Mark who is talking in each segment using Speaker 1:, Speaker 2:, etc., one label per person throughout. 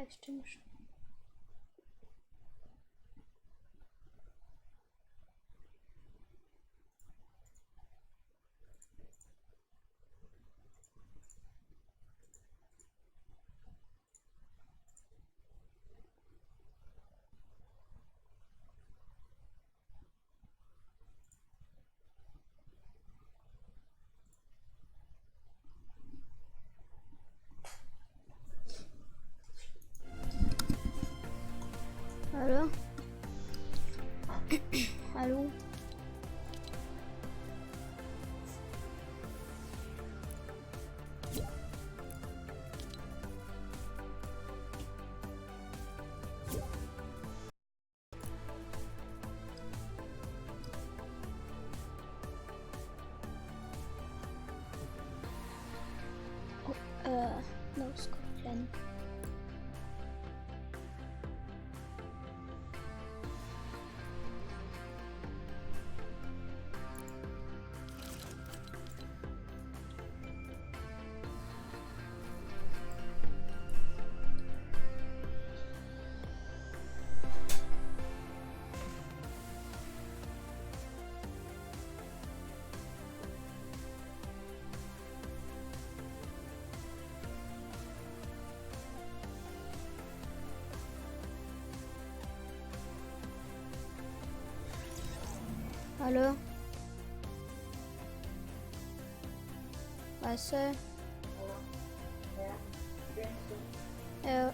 Speaker 1: Livestream. Hallo? Hallo? Oh, no scope. Hallo? Weißt du? Ja.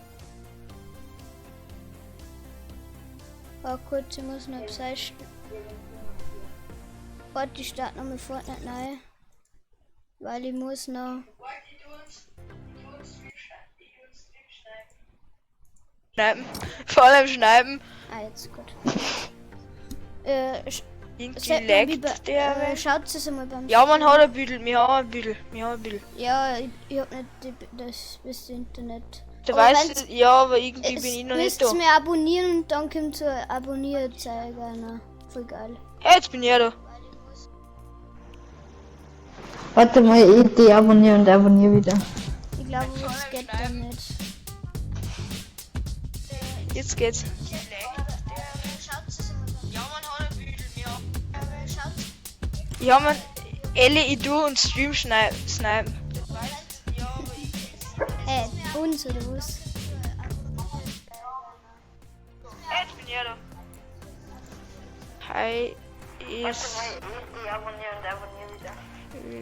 Speaker 1: War kurz, ich muss noch Zeit. Warte, ich starte noch mit Fortnite neu. Weil ich muss noch.
Speaker 2: Schneiden. Vor allem schneiden.
Speaker 1: Ah, jetzt gut.
Speaker 2: Irgendwie
Speaker 1: Sagt mal, wie bei,
Speaker 2: laggt der.
Speaker 1: schaut es einmal beim
Speaker 2: Ja, man hat ein Büdel, wir haben ein Büdel, wir haben ein Büdel.
Speaker 1: Ja, ich hab nicht das beste Internet.
Speaker 2: Du
Speaker 1: Aber
Speaker 2: weißt,
Speaker 1: wenn's-
Speaker 2: ja, aber irgendwie
Speaker 1: Es
Speaker 2: bin ich noch nicht
Speaker 1: müsst
Speaker 2: da.
Speaker 1: mir abonnieren und dann kommt so ein Abonnierzeiger. Na, voll geil.
Speaker 2: Hey, jetzt bin ich ja da.
Speaker 3: Warte mal, ich deabonniere und abonniere wieder.
Speaker 1: Ich glaube, es geht damit.
Speaker 2: Jetzt geht's. Ja, man, Elle, ich du und Stream snipen.
Speaker 1: Uns oder was?
Speaker 2: Hey, jetzt bin ich ja da. Hi, ist.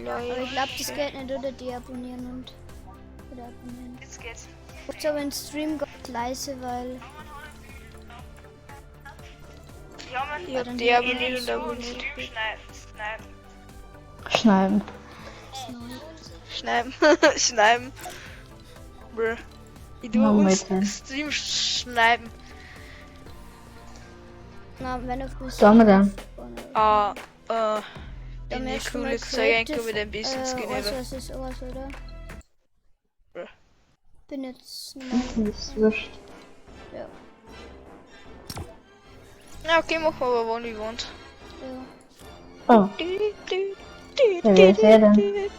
Speaker 1: Aber ich glaube, das geht nicht, oder? Deabonnieren und. Oder abonnieren.
Speaker 2: Jetzt geht's.
Speaker 1: Ich aber den Stream ganz leise, weil.
Speaker 2: Ich hab
Speaker 1: dann
Speaker 2: deabonniert und abonniert.
Speaker 3: Schneiden.
Speaker 2: Schneiden. Schneiden. Bruh. Ich tu
Speaker 3: Oh,
Speaker 2: uns
Speaker 3: mein
Speaker 2: Stream schneiden.
Speaker 1: Na, wenn auf mich.
Speaker 3: Sollen wir dann?
Speaker 2: Ah,
Speaker 1: Dann
Speaker 2: bin ich
Speaker 1: erst
Speaker 2: cool,
Speaker 1: mal
Speaker 2: jetzt zeig ich
Speaker 1: Creative,
Speaker 2: mit ein bisschen Skin
Speaker 1: Was,
Speaker 2: über.
Speaker 1: was ist sowas, oder?
Speaker 2: Bruh.
Speaker 1: Bin jetzt normal.
Speaker 3: Ist wurscht.
Speaker 1: Ja.
Speaker 2: Na, okay, machen wir aber one we want.
Speaker 1: Ja.
Speaker 3: Oh, ja, wer ist er denn?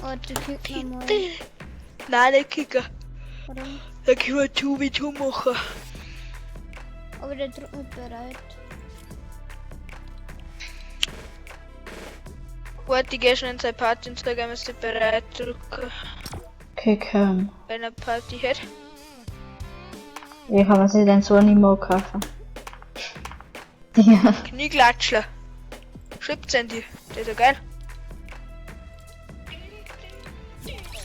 Speaker 1: Oh, die kicken mal.
Speaker 2: Nein, der Kicker.
Speaker 1: Warum?
Speaker 2: Da können wir 2v2 machen.
Speaker 1: Aber der drückt nicht bereit.
Speaker 2: Warte, ich geh schon in seine Party und sag ihm, er soll bereit drücken,
Speaker 3: Kicken.
Speaker 2: wenn er Party hat.
Speaker 3: Wie kann man sich denn so ein Emote kaufen? Ja.
Speaker 2: Knieklatschler. Schreibt's an die. Der ist ja geil.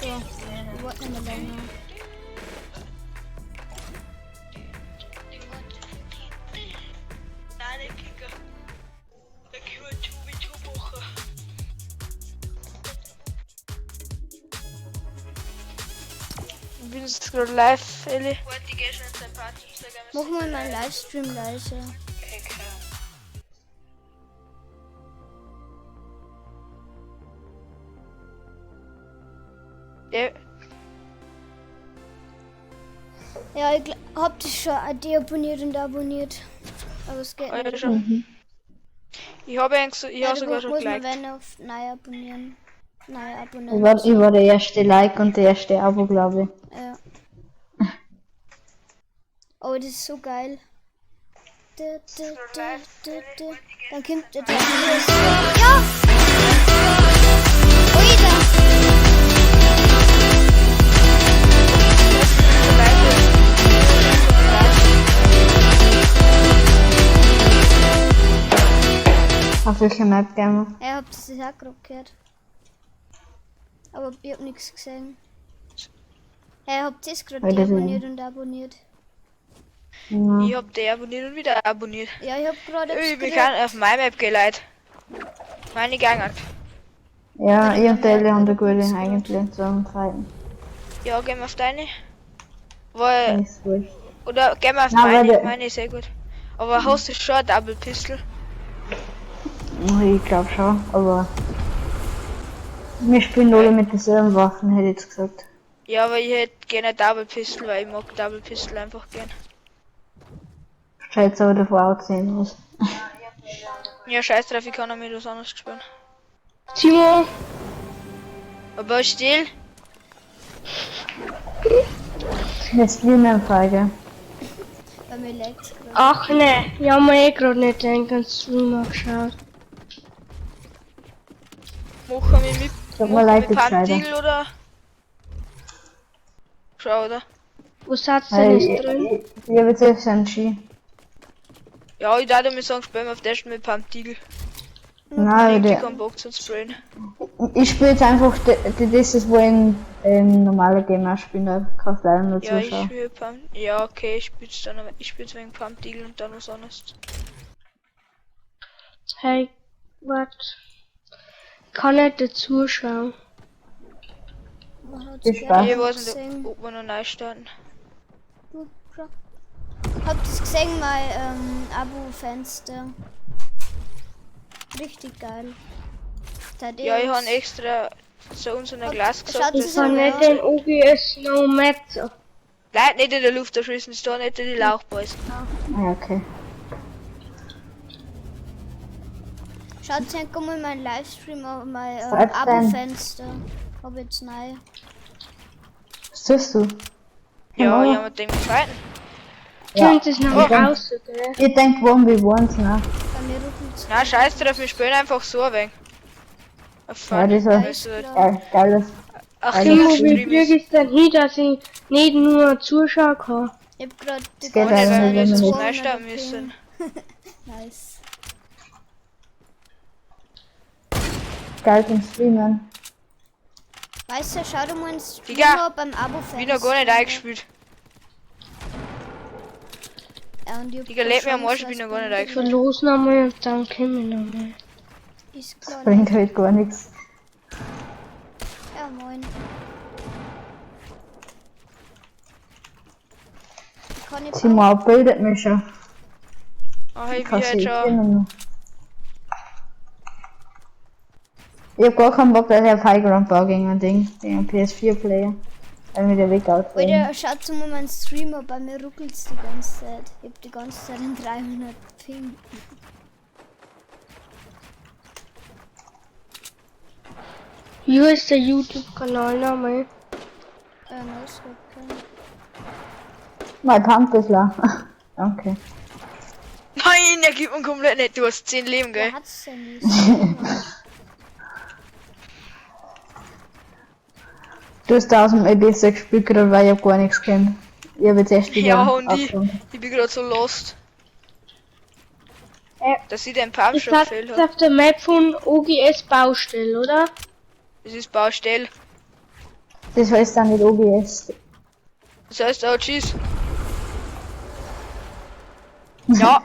Speaker 1: So, ich warte nicht mehr länger.
Speaker 2: Nein, der Kicker. Da können wir 2v2 machen. Ich bin jetzt gerade live, Elli.
Speaker 1: Mach mal meinen Livestream leise.
Speaker 2: Ja,
Speaker 1: Ja, ich hab dich schon deabonniert und abonniert. Aber es geht
Speaker 2: ja,
Speaker 1: nicht.
Speaker 2: schon. Ich habe eigentlich so, ich
Speaker 1: Ja,
Speaker 2: hab
Speaker 1: da
Speaker 2: sogar schon
Speaker 1: muss man
Speaker 2: geliked.
Speaker 1: wenn auf neu abonnieren. Neue
Speaker 3: Ich
Speaker 1: Abonnent.
Speaker 3: war, ich war der erste Like und der erste Abo, glaube ich.
Speaker 1: Ja. Oh, das ist so geil. Du, du, du, du, du. Dann kommt der Ja! Oida!
Speaker 3: Auf welche Map gehen wir?
Speaker 1: Ja, ich hab das auch gerade gehört. Aber ich hab nichts gesehen. Ja, ich hab das gerade
Speaker 3: Weil das
Speaker 1: abonniert und abonniert.
Speaker 3: Ja.
Speaker 2: Ich hab die abonniert und wieder abonniert.
Speaker 1: Ja, ich hab gerade
Speaker 2: Ich bin
Speaker 1: etwas
Speaker 2: kein auf meine Map geleitet. Meine gegangen.
Speaker 3: Ja, ich und Dele haben da gute eigentlich zum Fighten.
Speaker 2: Ja, gehen wir auf deine. Weil,
Speaker 3: Ist wurscht.
Speaker 2: oder gehen wir auf
Speaker 3: Na,
Speaker 2: meine.
Speaker 3: warte.
Speaker 2: Meine ist sehr gut. Aber hast du schon eine Double Pistol?
Speaker 3: Ich glaube schon, aber wir spielen alle mit denselben Waffen, hätte ich jetzt gesagt.
Speaker 2: Ja, aber ich hätte gerne eine Double Pistol, weil ich mag Double Pistol einfach gern.
Speaker 3: Schaut aber davor auch gesehen aus.
Speaker 2: Ja, scheiß drauf, ich kann auch mit was anderes spielen.
Speaker 4: Timo,
Speaker 2: Aber still.
Speaker 3: Jetzt spielen wir Frage.
Speaker 1: Bei mir lagt's gerade.
Speaker 4: Ach ne, ich hab mir eh grad nicht den ganzen Stream angeschaut.
Speaker 2: Machen wir mit.
Speaker 3: Tut mir
Speaker 2: machen
Speaker 3: leid,
Speaker 2: wir
Speaker 3: die Gescheiter.
Speaker 2: Pantigel oder? Schau, oder?
Speaker 4: Wo seid ihr denn
Speaker 3: Ich,
Speaker 4: jetzt drin?
Speaker 3: ich habe jetzt erst einen Ski.
Speaker 2: Ja, ich darf mir sagen, spielen wir auf der mit Pantigel.
Speaker 3: Nein,
Speaker 2: Ich
Speaker 3: der,
Speaker 2: keinen Bock zum Sprayen.
Speaker 3: ich spiele jetzt einfach die, das ist, wo ich im normalen Game auch spielen darf. Kannst leider nur
Speaker 2: Ja, ich
Speaker 3: zuschauen.
Speaker 2: spiele Pump. Ja, okay, ich spiel's dann, aber ich spiel's wegen Pump Deal und dann was anderes.
Speaker 4: Hey, wart. Ich kann nicht dazu schauen.
Speaker 1: Man hat's
Speaker 3: Viel
Speaker 1: gerne
Speaker 3: Spaß.
Speaker 2: Ich weiß nicht,
Speaker 1: gesehen.
Speaker 2: ob wir noch neu starten.
Speaker 1: Du, schau. Habt ihr's gesehen, mein Abo-Fenster? Richtig geil. Seid ihr
Speaker 2: Ja, ich
Speaker 1: jetzt-
Speaker 2: habe extra zu uns in der
Speaker 1: Habt-
Speaker 2: Glas
Speaker 1: schaut
Speaker 2: gesagt,
Speaker 1: es
Speaker 4: Ich
Speaker 2: dass
Speaker 4: kann
Speaker 1: Ja.
Speaker 4: nicht den OGS No Metz.
Speaker 2: Leute nicht in der Luft erschießen, ist da nicht in die Lauchboys.
Speaker 3: Ja, okay.
Speaker 1: Schaut euch mal meinen Livestream auf mein
Speaker 3: Schreib's denn.
Speaker 1: Abo-Fenster. Hab jetzt neu.
Speaker 3: Was tust du?
Speaker 2: Ja,
Speaker 3: Hallo.
Speaker 2: ich hab mit dem gefallen.
Speaker 3: Ja.
Speaker 4: Könnt es noch
Speaker 3: Okay.
Speaker 4: raus, gell?
Speaker 3: Ich denk, 1v1, ne?
Speaker 1: Bei mir ruckelt's.
Speaker 2: Na, scheiß drauf, wir spielen einfach so ein wenig. Auf
Speaker 3: Ja, das war
Speaker 2: Also,
Speaker 3: geil, geiles.
Speaker 2: ach,
Speaker 3: Geil.
Speaker 4: Timo,
Speaker 2: der
Speaker 4: wie
Speaker 2: Stream
Speaker 4: krieg
Speaker 2: ist.
Speaker 4: ich denn hin, dass ich nicht nur zuschauen kann?
Speaker 1: Ich hab grad die
Speaker 3: geht
Speaker 2: Ohne,
Speaker 3: eigentlich
Speaker 2: weil wir
Speaker 3: nicht.
Speaker 2: sonst neu
Speaker 1: 200
Speaker 2: starten
Speaker 1: Ping.
Speaker 2: müssen.
Speaker 1: Nice.
Speaker 3: Geil zum Streamen.
Speaker 1: Weißt du, schau dir mal einen Stream
Speaker 2: Digga,
Speaker 1: an beim Abo-Fenster.
Speaker 2: Bin noch gar nicht eingespielt.
Speaker 1: Ja, und ich hab
Speaker 2: Digga,
Speaker 1: keine
Speaker 2: leck mir am
Speaker 1: Chance,
Speaker 2: Arsch, ich bin
Speaker 1: weil's
Speaker 2: noch gar
Speaker 1: bei
Speaker 2: nicht
Speaker 1: mir
Speaker 2: eingespielt.
Speaker 4: Verlos nochmal und dann kommen wir nochmal.
Speaker 1: Ist klar.
Speaker 3: Bringt halt gar nichts.
Speaker 1: Ja, moin. Ich kann nicht
Speaker 3: Timo bildet mich schon.
Speaker 2: Ach, ich bin
Speaker 3: Kannst
Speaker 2: halt
Speaker 3: du
Speaker 2: schon.
Speaker 3: Ich hab gar keinen Bock, dass ich auf Highground baue gegen ein Ding, gegen einen PS4-Player. Weil mir der Weg out
Speaker 1: Alter, schaut mal meinen Streamer, bei mir ruckelt's die ganze Zeit. Ich hab die ganze Zeit einen 300 Ping.
Speaker 4: Wie ist der YouTube-Kanal nochmal?
Speaker 1: No scope kein.
Speaker 3: Mein Pump ist leer. Danke.
Speaker 2: Nein, er gibt mir komplett nicht. Du hast 10 Leben,
Speaker 1: Wer
Speaker 2: gell?
Speaker 1: hat's denn die Streamer?
Speaker 3: Du hast da aus dem EB6 gespielt gerade, weil ich hab gar nichts kennt. Ich hab jetzt erst wieder
Speaker 2: Ja, und ich,
Speaker 3: angefangen.
Speaker 2: ich bin gerade so lost. Dass ich den Pump
Speaker 4: Ist
Speaker 2: schon
Speaker 4: das
Speaker 2: gefehlt hat.
Speaker 4: auf der Map von OGS Baustelle, oder?
Speaker 2: Das ist Baustelle.
Speaker 3: Das heißt dann nicht OBS.
Speaker 2: Das heißt, oh, tschüss. Ja,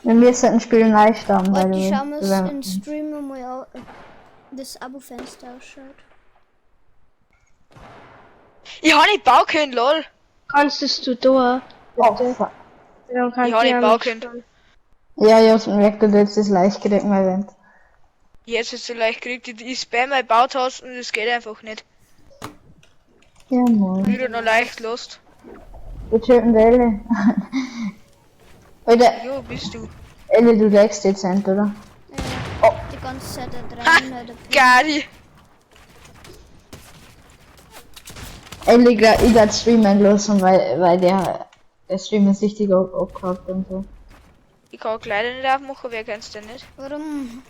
Speaker 3: Wir müssen ein Spiel neu starten, weil
Speaker 1: Warte, ich schau mir's
Speaker 3: wir-
Speaker 1: in Streamer mal an, das Abo-Fenster ausschaut.
Speaker 2: ich hab nicht bauen können, lol.
Speaker 4: Kannst es du da?
Speaker 3: Oh, fuck.
Speaker 4: Dann kann
Speaker 2: Ich hab
Speaker 4: ich
Speaker 2: nicht
Speaker 4: auch
Speaker 2: bauen
Speaker 4: mitspielen.
Speaker 2: können.
Speaker 3: Ja, ich hab's gemerkt, du hättest das leicht gekriegt, mein Event.
Speaker 2: Jetzt ist so leicht gekriegt. Ich spam mein Bautasten und es geht einfach nicht.
Speaker 3: Ja, moin.
Speaker 2: Wieder noch leicht lost.
Speaker 3: Wir töten Welle. Alter,
Speaker 2: Jo, bist du.
Speaker 3: Ellie, du lagst dezent, oder?
Speaker 1: Ja, die ganze Zeit da 300 Ping.
Speaker 2: Gadi.
Speaker 3: Ellie, ich grad streamen lassen, weil der Stream ist richtig abgehakt und so.
Speaker 2: Ich kann Kleider nicht aufmachen, wer kann's denn nicht?
Speaker 1: Warum?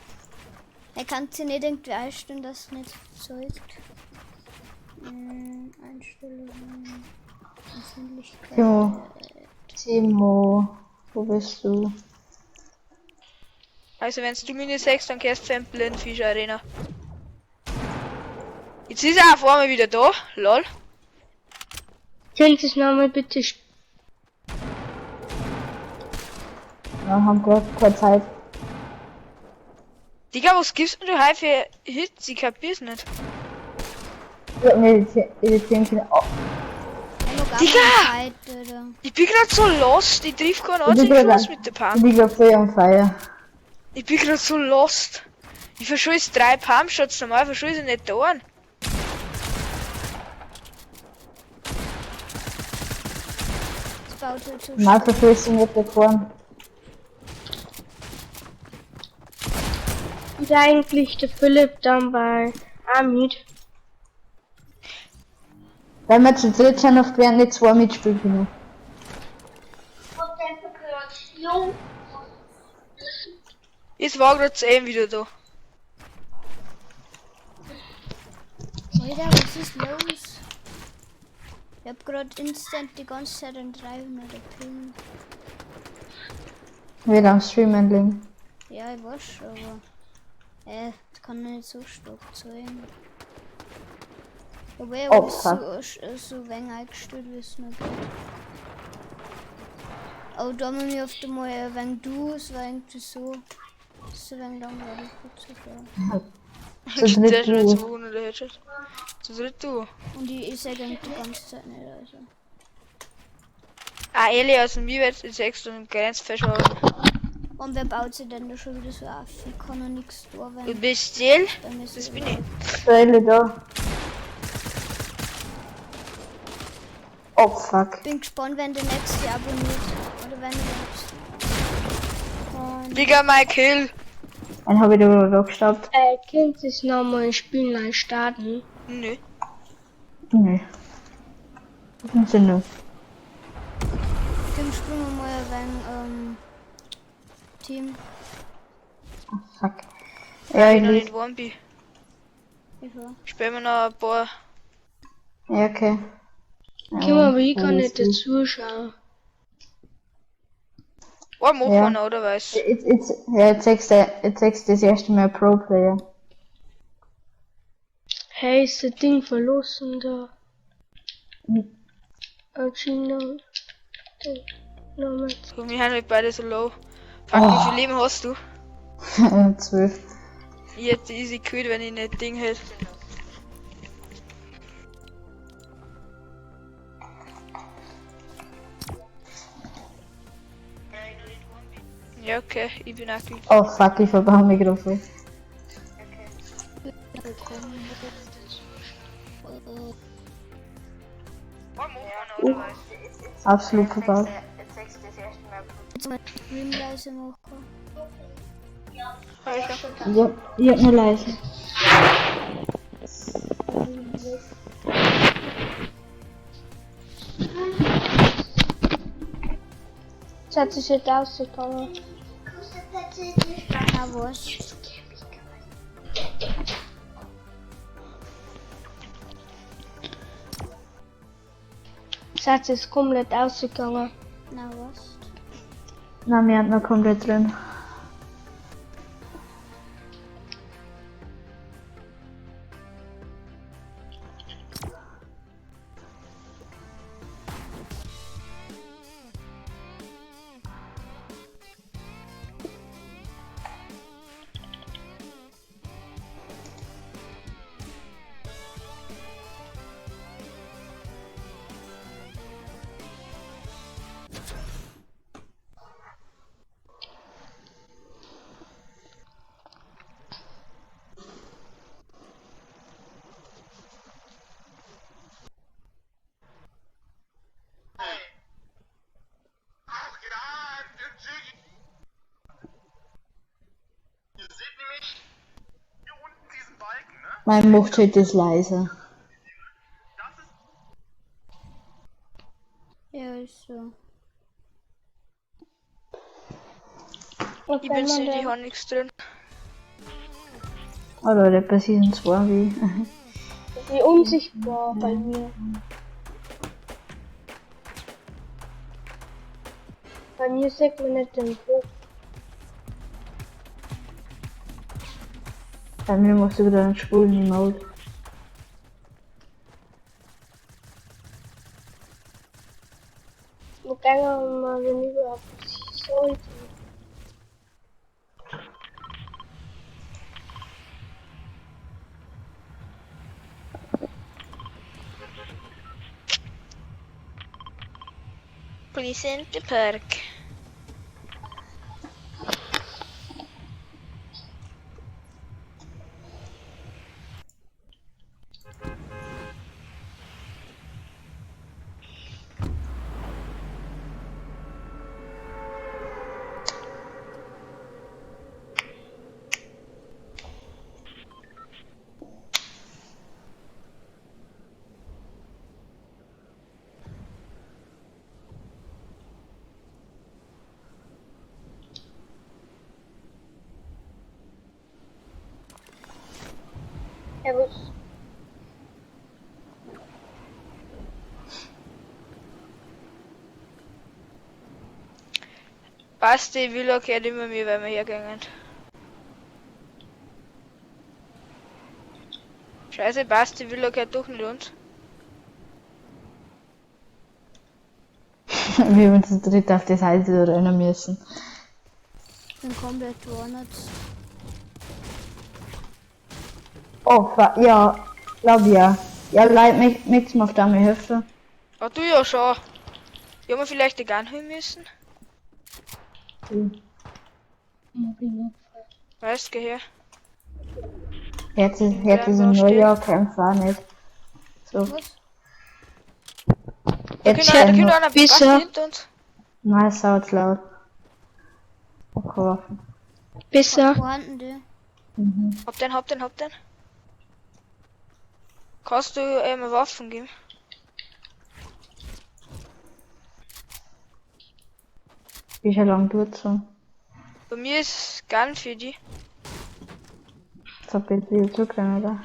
Speaker 1: Er kann sie nicht irgendwie einstellen, dass es nicht zeugt. Einstellungen. Empfindlichkeit.
Speaker 3: Timo. Timo, wo bist du?
Speaker 2: Also wenn du mich nicht siehst, dann gehst du zu einem Blindfisch Arena. Jetzt ist er auf einmal wieder da. Lol.
Speaker 4: Könnt ihr es nochmal bitte
Speaker 3: Wir haben gerade keine Zeit.
Speaker 2: Digga, was gibst denn du heute für Hits? Ich kapier's nicht.
Speaker 3: Ich hab mir irritieren können. Oh,
Speaker 1: Ich hab gar
Speaker 2: Digga!
Speaker 1: keine Zeit, oder?
Speaker 2: Ich bin grad so lost. Ich triff keinen
Speaker 3: ich bin
Speaker 2: einzigen
Speaker 3: grad
Speaker 2: Schuss mit der
Speaker 3: ich
Speaker 2: Pump.
Speaker 3: bin grad voll am Feier.
Speaker 2: Ich bin grad so lost. Ich verschieß 3 Pump-Shots, normal verschieß ich nicht da einen.
Speaker 1: Das baut halt so
Speaker 3: Mal verfühlst du nicht gefahren.
Speaker 4: Ist eigentlich der Philipp dann bei Amit?
Speaker 3: Weil wir zu dritt sind, oft werden nicht zwei mitspielen können.
Speaker 2: Jetzt war grad zu eben wieder da.
Speaker 1: Alter, was ist los? Ich hab grad instant die ganze Zeit einen 300er Ping.
Speaker 3: Wieder am Streamen liegen.
Speaker 1: Ja, ich weiß schon, aber. Das kann nicht so stark sein. Aber ich
Speaker 3: Oh,
Speaker 1: hab
Speaker 3: fuck.
Speaker 1: so wenig eingestellt, wie es nur geht. Aber da haben wir mich oft einmal ein wenig du, es war irgendwie so. So wenig langweilig sozusagen.
Speaker 3: Zu dritt
Speaker 2: Der ist schon
Speaker 3: du.
Speaker 2: 200 Headshot. Zu dritt du.
Speaker 1: Und ich sag eigentlich die ganze Zeit nicht, also.
Speaker 2: Ah, Eli aus dem Miewetz ist extra und grenzt verschauen.
Speaker 1: Und wer baut sich denn da schon wieder so auf? Ich kann noch nichts da,
Speaker 2: Du
Speaker 1: wenn
Speaker 2: bist still?
Speaker 1: bei mir so
Speaker 2: Das bin ich.
Speaker 3: So, Ellie da. Oh fuck.
Speaker 1: Bin gespannt, wenn der nächste abonniert. Oder wenn der nächste. Und
Speaker 2: Digga, my Kill.
Speaker 3: Einen hab ich da gestaubt.
Speaker 4: Könnt ihr es nochmal Spiel neu starten?
Speaker 2: Nö.
Speaker 3: Nö. Das sind nur.
Speaker 1: dann spielen wir mal ein wenig, Team.
Speaker 3: Fuck. Ja,
Speaker 2: Ich
Speaker 3: ich
Speaker 2: bin noch
Speaker 3: lief.
Speaker 2: nicht warm bin.
Speaker 1: Ich war.
Speaker 2: Spielen wir noch ein paar.
Speaker 3: Ja, okay.
Speaker 4: Können wir aber ich kann nicht
Speaker 3: ist
Speaker 4: dazu schauen.
Speaker 2: Oh, machen
Speaker 3: Ja.
Speaker 2: wir noch, oder was?
Speaker 3: Jetzt, ja, jetzt sagst du das erste Mal Pro-Player.
Speaker 4: Hey, ist das Ding verlassen da? Anscheinend. Nochmal.
Speaker 2: So, wir haben halt beide so low. Fuck, wie viel Leben hast du?
Speaker 3: 12.
Speaker 2: Ich hätte easy gekillt, wenn ich nicht Ding hätte. Ja, okay, ich bin auch glücklich.
Speaker 3: Oh fuck, ich verbrauche mich gerade voll. Absolut verbaut.
Speaker 1: Jetzt mal Stream leise machen.
Speaker 3: Ja, ich hab nur leise.
Speaker 4: Jetzt hat sich jetzt ausgegangen.
Speaker 1: Ah, was?
Speaker 4: Jetzt hat es komplett ausgegangen.
Speaker 1: Na, was?
Speaker 3: Nein, wir haben noch komplett drin. Mein Macht das leiser.
Speaker 1: Ja, ist so.
Speaker 4: Und
Speaker 2: Ich
Speaker 4: wenn
Speaker 2: bin's
Speaker 4: man
Speaker 2: nicht, ich
Speaker 4: dann
Speaker 2: hab nichts drin.
Speaker 3: Oder der bei Season 2 wie.
Speaker 4: wie unsichtbar bei mir. Bei mir sieht man nicht den Bruch.
Speaker 3: Bei mir musst du wieder einen schwulen Mode.
Speaker 4: Wo gehen wir denn überhaupt sollte?
Speaker 2: Pleasant Park.
Speaker 4: Ja, was?
Speaker 2: Basti, Villa gehört immer mir, weil wir hergegangen. Scheiße, Basti, Villa gehört doch nicht uns.
Speaker 3: Wir haben zu dritt auf die Seite rennen müssen.
Speaker 1: Bin komplett woanders.
Speaker 3: Oh, ja, glaub ja. Ja, leid mich, nichts mehr auf deine Hälfte.
Speaker 2: Ah, du ja schon. Ich hab mir vielleicht die Gun holen müssen. Weißt du, geh her.
Speaker 3: Jetzt ist im Neujahr kämpft auch nicht. So,
Speaker 1: Was?
Speaker 2: Da
Speaker 3: jetzt
Speaker 2: kommt einer, da kommt
Speaker 3: schon.
Speaker 2: einer,
Speaker 4: Wieso?
Speaker 2: Basti hinter uns.
Speaker 3: Nein, es ist laut. Okay.
Speaker 4: Besser.
Speaker 1: Wo handen die?
Speaker 3: Mhm.
Speaker 2: Hab den, hab den, hab den. Kannst du ihm Waffen geben?
Speaker 3: Wie schon lange tut so.
Speaker 2: Bei mir ist Gun für die.
Speaker 3: Jetzt hab ich wieder zurückgegangen, oder?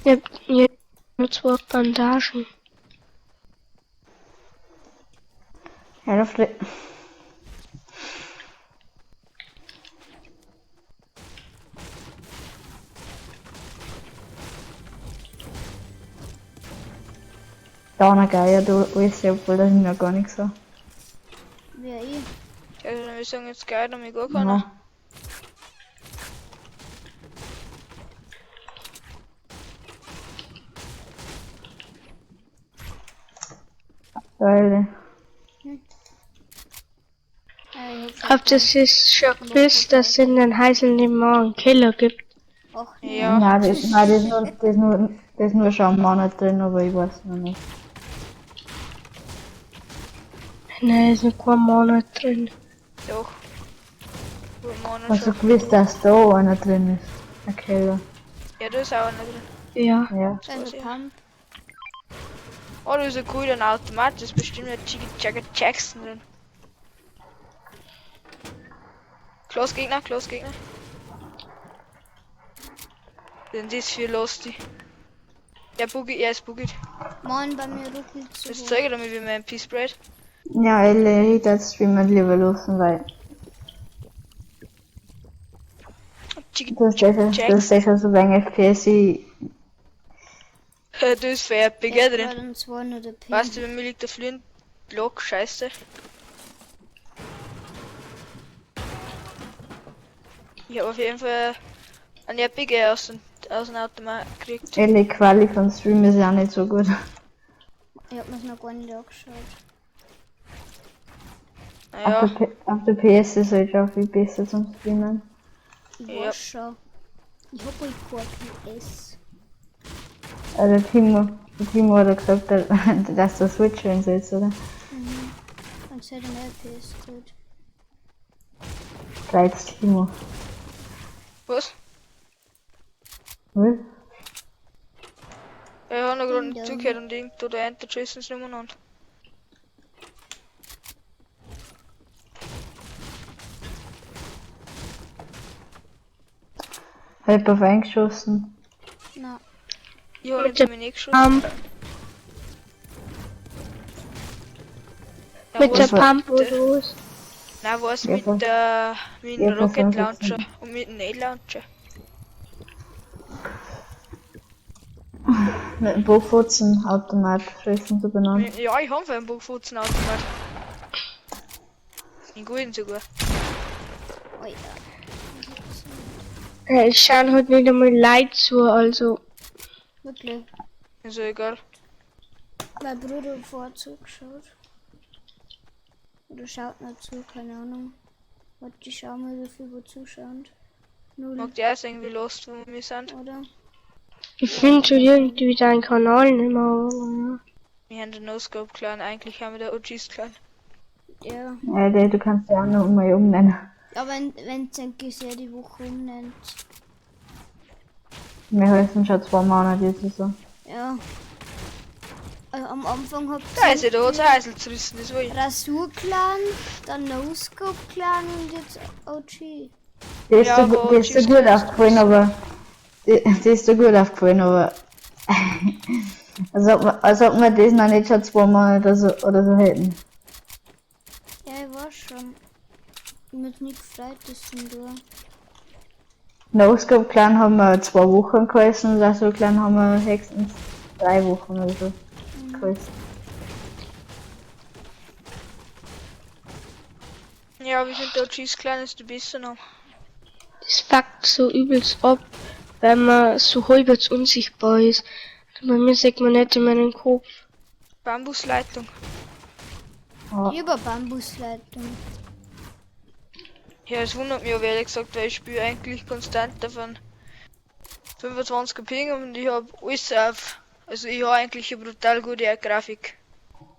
Speaker 4: Ich hab hier nur zwei Bandagen.
Speaker 3: Ja, da Da geil, ja, du weißt ja, obwohl das ist noch gar nicht so.
Speaker 1: Wer ich?
Speaker 2: Also, wir sagen jetzt geil, noch mich gar keiner.
Speaker 3: Ja. Geil.
Speaker 1: Ja, ich hab
Speaker 4: Habt ihr es schon gewusst, dass es in den Heiseln immer einen Keller gibt?
Speaker 1: Ach, nee.
Speaker 2: Ja.
Speaker 3: Nein, das, nein, das ist nur, das ist nur, das ist nur schon einen Monat drin, aber ich weiß noch nicht.
Speaker 4: Nein, ist noch kein Monat drin.
Speaker 2: Doch. Wo Monat
Speaker 3: Hast du
Speaker 2: schon.
Speaker 3: gewusst, dass da einer drin ist? Ein Keller.
Speaker 2: Ja, da ist auch einer drin.
Speaker 4: Ja.
Speaker 3: Ja.
Speaker 1: Da ist ein Pump.
Speaker 2: Oh, da ist ein cooler Automat, das ist bestimmt der Jiggy Jagger Jackson drin. Close Gegner, Close Gegner. Denn das für Losty. Der Boogie, er ist buggy.
Speaker 1: Moin, bei mir ruckelt zu.
Speaker 2: Das zeige ich damit, wie mein Peace Spread.
Speaker 3: Ja, ich das Streamen lieber losen, weil
Speaker 2: Jiggy
Speaker 3: das ist ja schon so wenig FPS, ich,
Speaker 2: Das ist für RPG
Speaker 1: Ja,
Speaker 2: drin.
Speaker 1: dann 200 P.
Speaker 2: Weißt du, bei mir liegt der Flint Block, scheiße. Ich habe auf jeden Fall ein RPG aus dem Automat gekriegt.
Speaker 3: die Quali von Stream ist ja auch nicht so gut.
Speaker 1: Ich hab mir's noch gar nicht angeschaut.
Speaker 2: Naja,
Speaker 3: Auf der PS ist halt schon viel besser zum Streamen.
Speaker 1: Ich
Speaker 2: Ja.
Speaker 1: weiß schon. Ich hab halt kein PS.
Speaker 3: Also der Timo hat gesagt, dass der Switch sollst, oder?
Speaker 1: Mhm. Und hätte ich mehr PS geholt.
Speaker 3: Gleich Timo.
Speaker 2: was?
Speaker 3: Was?
Speaker 2: Ich hab noch gerade nicht
Speaker 1: Ding dong.
Speaker 2: zugehört und irgendwo da der Jason ist umeinander.
Speaker 3: Halb auf eingeschossen.
Speaker 1: Na,
Speaker 2: Ich hab
Speaker 4: Mit
Speaker 2: jetzt
Speaker 4: der
Speaker 2: mich nicht geschossen.
Speaker 4: Pump,
Speaker 2: Ja,
Speaker 4: mit der
Speaker 2: was
Speaker 3: war-
Speaker 4: Pump oder was?
Speaker 2: Nein, was
Speaker 3: Ja,
Speaker 2: mit
Speaker 3: voll.
Speaker 2: der mit dem
Speaker 3: Ja, voll
Speaker 2: Rocket
Speaker 3: 15.
Speaker 2: Launcher und mit dem A-Launcher.
Speaker 3: Mit dem Bogenfutzen Automat schießen zu benannt.
Speaker 2: Ja, ich hab einen Bogenfutzen Automat. In guten sogar.
Speaker 1: oh ja.
Speaker 4: Ja, es schauen halt nicht einmal Leute zu, also.
Speaker 1: Wirklich.
Speaker 2: Ist ja egal.
Speaker 1: Mein Bruder hat vorher zugeschaut. Oder schaut noch zu, keine Ahnung. Warte, ich schau mal, wie viel wo zuschauen. Null,
Speaker 2: Mag der auch irgendwie lost, wo wir sind.
Speaker 1: oder?
Speaker 4: Ich finde schon irgendwie deinen Kanal nicht mehr, aber ja.
Speaker 2: Wir haben den No-Scope Clan, eigentlich haben wir der OGs Clan.
Speaker 1: Ja.
Speaker 3: Ja, du kannst ja auch noch mal umnennen.
Speaker 1: Ja, wenn es sehr die Woche umnennt.
Speaker 3: Wir heißen schon 2 Monate jetzt oder so.
Speaker 1: Ja. Also am Anfang habt
Speaker 2: Da ist ja da hat's ein Eisel zerrissen, das war ich.
Speaker 1: Rasur-Clan, dann No-Scope-Clan und jetzt OG.
Speaker 3: Die ist
Speaker 2: Ja,
Speaker 3: so,
Speaker 2: aber
Speaker 3: die ist so
Speaker 2: OGs
Speaker 3: gut
Speaker 2: Clan ist
Speaker 3: aufgefallen, aber. Die ist so gut aufgefallen, aber. Als ob wir das noch nicht schon 2 Monate oder so hätten.
Speaker 1: Ja, ich war schon. Mit nicht gefreut, das zum da.
Speaker 3: No-Scope Clan haben wir 2 Wochen geheißen und Lasso Clan haben wir höchstens 3 Wochen oder so geheißen.
Speaker 2: Ja, aber ich finde der OGs Clan ist der beste noch.
Speaker 4: Das fuckt so übelst ab, weil man so halbwegs unsichtbar ist. Bei mir sieht man nicht in meinen Kopf.
Speaker 2: Bambusleitung.
Speaker 3: Ja.
Speaker 1: Über Bambusleitung.
Speaker 2: Ja, es wundert mich aber ehrlich gesagt, weil ich spiele eigentlich konstant davon 25 Ping und ich hab alles auf. Also ich habe eigentlich eine brutal gute Grafik.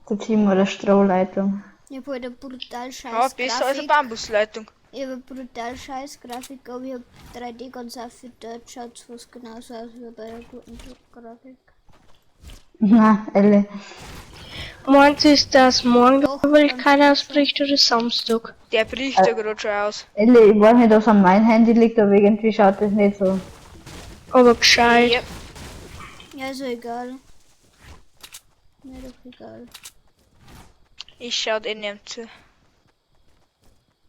Speaker 3: Der Team oder Strohleitung.
Speaker 1: Ich hab halt eine brutal scheiß
Speaker 2: Ja, besser als eine
Speaker 1: Grafik.
Speaker 2: Bambusleitung.
Speaker 1: Ich hab eine brutal scheiß Grafik, aber ich hab 3D ganz auf für Deutsch schaut fast genauso aus wie bei der guten Grafik.
Speaker 3: Na, Elle.
Speaker 4: Meinst du, ist das morgen
Speaker 1: Doch,
Speaker 4: der Vulkan
Speaker 1: ganz
Speaker 4: ausbricht oder Samstag?
Speaker 2: Der bricht ja gerade schon aus.
Speaker 3: Elle, ich weiß nicht, ob es an meinem Handy liegt, aber irgendwie schaut das nicht so.
Speaker 4: Aber gescheit.
Speaker 2: Ja.
Speaker 1: Ja, ist ja egal. Mir doch egal.
Speaker 2: Ich schaut eh nicht zu.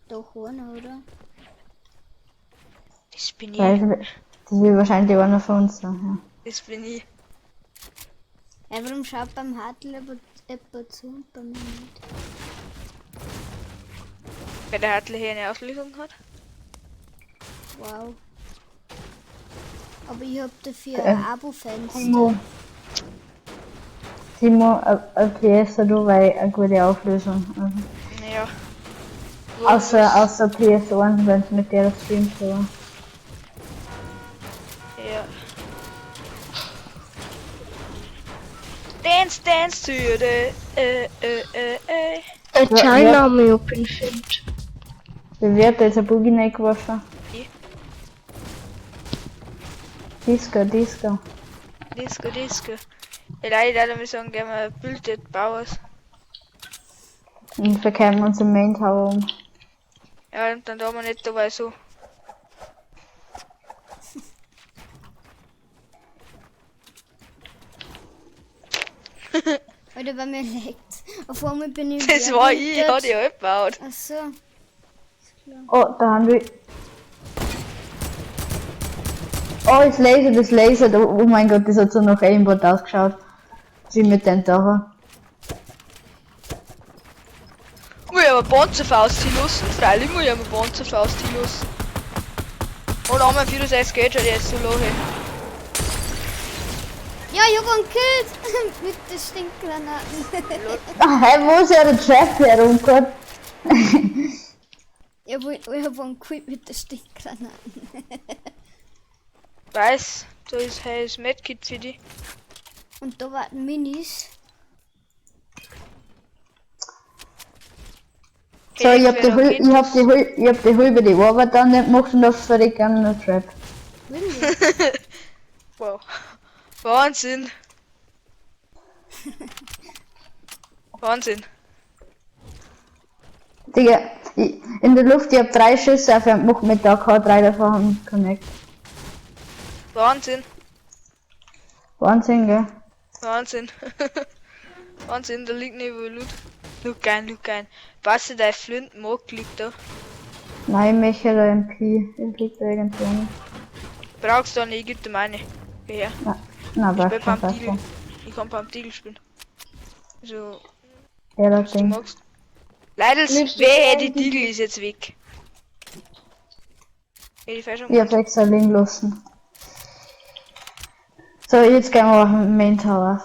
Speaker 1: Doch einer, oder?
Speaker 2: Das bin ich.
Speaker 3: Weil das wird wahrscheinlich einer von uns sein, ja.
Speaker 2: Das bin ich.
Speaker 1: Ja, warum schaut beim Hartl jemand zu und bei mir nicht?
Speaker 2: Weil der Hartl hier eine Auslösung hat.
Speaker 1: Wow. Aber ich hab dafür ein Abo-Fenster.
Speaker 3: Timo. Timo, ein PS hat du, weil eine gute Auflösung. Also,
Speaker 2: Ja.
Speaker 3: außer PS1, wenn es mit der streamt, aber.
Speaker 2: Ja. Dance, dance to the
Speaker 4: Ein
Speaker 3: Ja,
Speaker 4: China
Speaker 3: ja.
Speaker 4: mich ob ich find.
Speaker 3: Wer wird da jetzt ein Boogie reingeworfen?
Speaker 2: Ich.
Speaker 3: Disco, Disco.
Speaker 2: Disco, Disco. Ja, leider, leider, wir sagen gerne mal Bildet Bauers.
Speaker 3: Und verkehren wir uns im Main Tower um.
Speaker 2: Ja, und dann da wir nicht dabei so.
Speaker 1: Oder bei mir liegt. Auf einmal bin ich.
Speaker 2: Das war ich, ich hab die auch gebaut.
Speaker 1: Ach so.
Speaker 3: Oh, da haben wir. Oh, das Laser, das Laser. Oh, oh mein Gott, das hat so nach Aimbot ausgeschaut. Wie mit den Tower.
Speaker 2: Muss ich aber Panzerfaust lassen, freilich muss ich aber Panzerfaust lassen. Und einmal 64 geht schon, der ist so low. Hey.
Speaker 1: Ja, ich hab einen gekillt! Mit den Stinkgranaten.
Speaker 3: Ah, hey, wo ist ja der Trap herumgekommen?
Speaker 1: Ich hab einen gekillt mit den Stinkgranaten.
Speaker 2: Weiß, da ist hey, das Medkit für die.
Speaker 1: Und da warten Minis.
Speaker 3: So, ich hab die ich hab die halbe die Arbeit dann nicht gemacht und auf verreckt an der Trap.
Speaker 1: Will ich.
Speaker 2: Wow. Wahnsinn. Wahnsinn.
Speaker 3: Digga, in der Luft, ich hab drei Schüsse auf einen gemacht mit der AK, drei davon haben connect.
Speaker 2: Wahnsinn.
Speaker 3: Wahnsinn, gell?
Speaker 2: Wahnsinn. Wahnsinn, da liegt nicht wo Loot. Look ein, look ein. Passe dein Flint mag liegt da.
Speaker 3: Nein, Michael MP, ich liegt da irgendwo nicht.
Speaker 2: Brauchst du nicht, ich geb dir meine. Geh her.
Speaker 3: Na, na,
Speaker 2: Ich
Speaker 3: passt
Speaker 2: bin
Speaker 3: schon,
Speaker 2: beim
Speaker 3: passt
Speaker 2: Deal.
Speaker 3: schon.
Speaker 2: Ich kann beim Deal spielen. Also,
Speaker 3: Ja, das
Speaker 2: was du
Speaker 3: Ding.
Speaker 2: magst. Leidels,
Speaker 4: Nimmst du
Speaker 2: wehe, die
Speaker 4: den
Speaker 2: Deagle ist jetzt weg. Hätte ich falsch
Speaker 3: Ich hab's extra liegen lassen. So, jetzt gehen wir auf den Main Tower.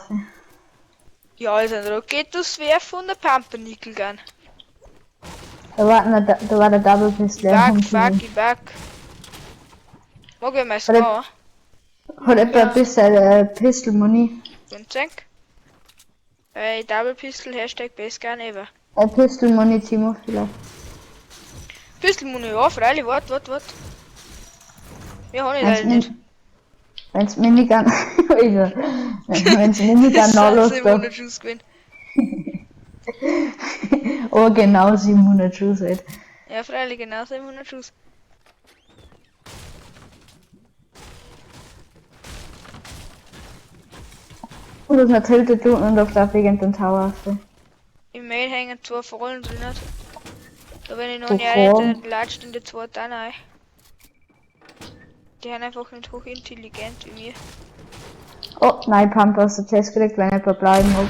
Speaker 2: Ja, also ein Raketus werfen und ein Pumpernickel gern.
Speaker 3: Da war der Double Pistol.
Speaker 2: Back, back, ich back. Mag ich mal
Speaker 3: Warte.
Speaker 2: Scar?
Speaker 3: Hat etwa ein bisschen Pistol Money.
Speaker 2: Und Zank. Double Pistol, Hashtag best gun ever.
Speaker 3: Pistol Money Timo vielleicht.
Speaker 2: Pistol Muni, ja, freilich, wart, wart, wart. Wir haben ich
Speaker 3: Wenn's
Speaker 2: leider nicht.
Speaker 3: Wenn's Minigun. Wenn's Minigun
Speaker 2: Das sind
Speaker 3: nachlässt,
Speaker 2: 700 Schuss gewesen.
Speaker 3: oh genau 700 Schuss halt.
Speaker 2: Ja, freilich, genau 700 Schuss.
Speaker 3: Und das mit Tilted tun und auf der Wegen den Tower.
Speaker 2: Im Main hängen zwei Fallen drin. Da wenn ich noch
Speaker 3: Wo
Speaker 2: nicht rette,
Speaker 3: Fallen?
Speaker 2: dann latscht in die zwei dann rein. Die sind einfach nicht hochintelligent wie mir.
Speaker 3: Oh, nein, Pump aus der Chest gekriegt, wenn ich bleiben mag.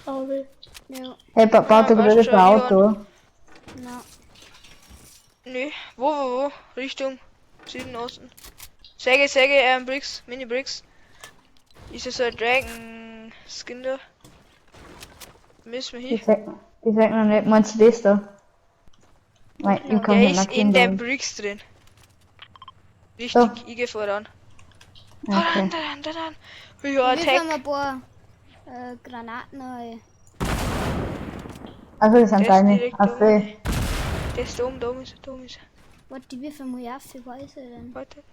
Speaker 4: Aber
Speaker 1: Ja,
Speaker 3: Hey, baut
Speaker 2: Ja,
Speaker 3: da
Speaker 2: weißt
Speaker 3: gerade
Speaker 2: schon,
Speaker 3: ein Auto.
Speaker 1: na.
Speaker 2: Nö, wo, wo, wo? Richtung Süden, Osten. Säge, Säge, Bricks, Mini Bricks. Ist das so ein Dragon Skin da? Müssen wir
Speaker 3: Ich
Speaker 2: hier?
Speaker 3: sag, ich sag noch nicht, meinst du das da? Nein, ich kann
Speaker 2: Der
Speaker 3: nicht
Speaker 2: ist in
Speaker 3: markieren.
Speaker 2: den
Speaker 3: Da.
Speaker 2: Bricks drin. Richtig,
Speaker 3: Da.
Speaker 2: ich geh voran.
Speaker 3: Okay.
Speaker 2: Voran, voran, voran. Ja,
Speaker 1: Wir
Speaker 2: Attack.
Speaker 1: haben ein paar Granaten rein.
Speaker 3: Also, das sind
Speaker 2: Der ist
Speaker 3: deine.
Speaker 2: direkt
Speaker 3: Ach,
Speaker 2: da oben. Der ist da oben, da oben ist er, da oben ist er.
Speaker 1: Warte, die wirfen mal auf, wie weiß er denn?
Speaker 2: Warte.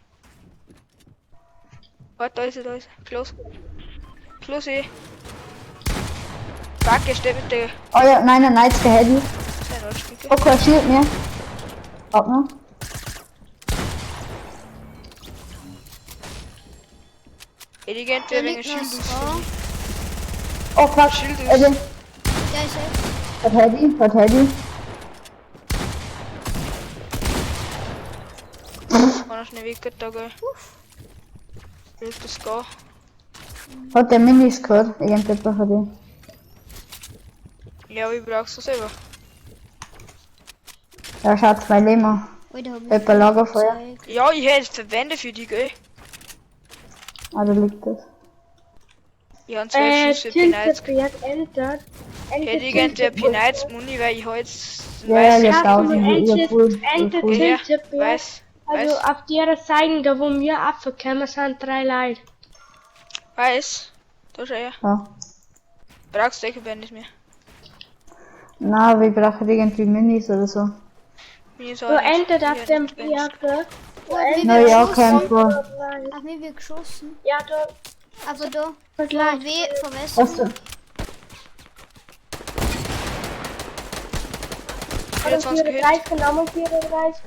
Speaker 2: Warte, da ist er, da ist er. Close. Close, eh. Fuck, er steht mit der.
Speaker 3: Oh ja, nein, nein, nein, jetzt der Heady.
Speaker 2: Sein Lautsprecher.
Speaker 3: Oh, kein Shield mehr. Warte noch.
Speaker 2: Elegant
Speaker 1: Da
Speaker 2: wäre wegen
Speaker 1: liegt noch
Speaker 2: Schild
Speaker 1: ein Scar.
Speaker 3: Oh, fuck.
Speaker 2: Schild ist-
Speaker 3: Also,
Speaker 1: Der ist jetzt.
Speaker 3: hat Heady, hat Heady.
Speaker 2: War noch schnell weg, da, gell. Blöd, das Scar.
Speaker 3: Hat der Minis gehört? Irgendetwas von dem.
Speaker 2: Ja, aber ich brauch's so selber.
Speaker 3: Ja, schaut mein Leben an.
Speaker 1: Alter, hab ich
Speaker 3: Etwa Lagerfeuer.
Speaker 1: Zeug.
Speaker 2: Ja, ich hätte Verwende für die, gell.
Speaker 3: Ah, da liegt das.
Speaker 2: Ich hab 12 Schuss für
Speaker 4: Tilted
Speaker 2: P90.
Speaker 4: Berg entert.
Speaker 2: Ich hätte irgendwer P90 Muni, weil ich hab jetzt
Speaker 3: Ja, ja,
Speaker 2: weiß,
Speaker 3: ja,
Speaker 4: Kasten
Speaker 3: tausend. Ja,
Speaker 4: Ente,
Speaker 3: cool.
Speaker 4: Ente,
Speaker 3: Ja, cool.
Speaker 2: Ja,
Speaker 4: Tilted Berg.
Speaker 2: weiß,
Speaker 4: Also
Speaker 2: weiß,
Speaker 4: auf der Seite, da wo wir abgekommen sind, drei Leute.
Speaker 2: weiß. Da schau her.
Speaker 3: Ja.
Speaker 2: Brauchst du Ecke nicht mehr.
Speaker 3: Na, aber ich brauche irgendwie Minis oder so.
Speaker 2: Mir ist
Speaker 4: So
Speaker 2: auch nicht.
Speaker 4: entert
Speaker 2: Ich
Speaker 4: auf
Speaker 2: hab
Speaker 4: dem
Speaker 2: nicht gebenzt.
Speaker 4: Berg. da.
Speaker 1: Oh, auf mich
Speaker 3: Na
Speaker 1: wird
Speaker 3: ja,
Speaker 1: geschossen.
Speaker 3: kein Fall.
Speaker 1: Auf mich wird geschossen.
Speaker 4: Ja, da.
Speaker 1: Aber da.
Speaker 4: Und
Speaker 1: Von
Speaker 4: Leute.
Speaker 1: W, von
Speaker 3: Was
Speaker 1: Westen.
Speaker 3: denn?
Speaker 2: 24 gehit.
Speaker 4: 34, nochmal 34.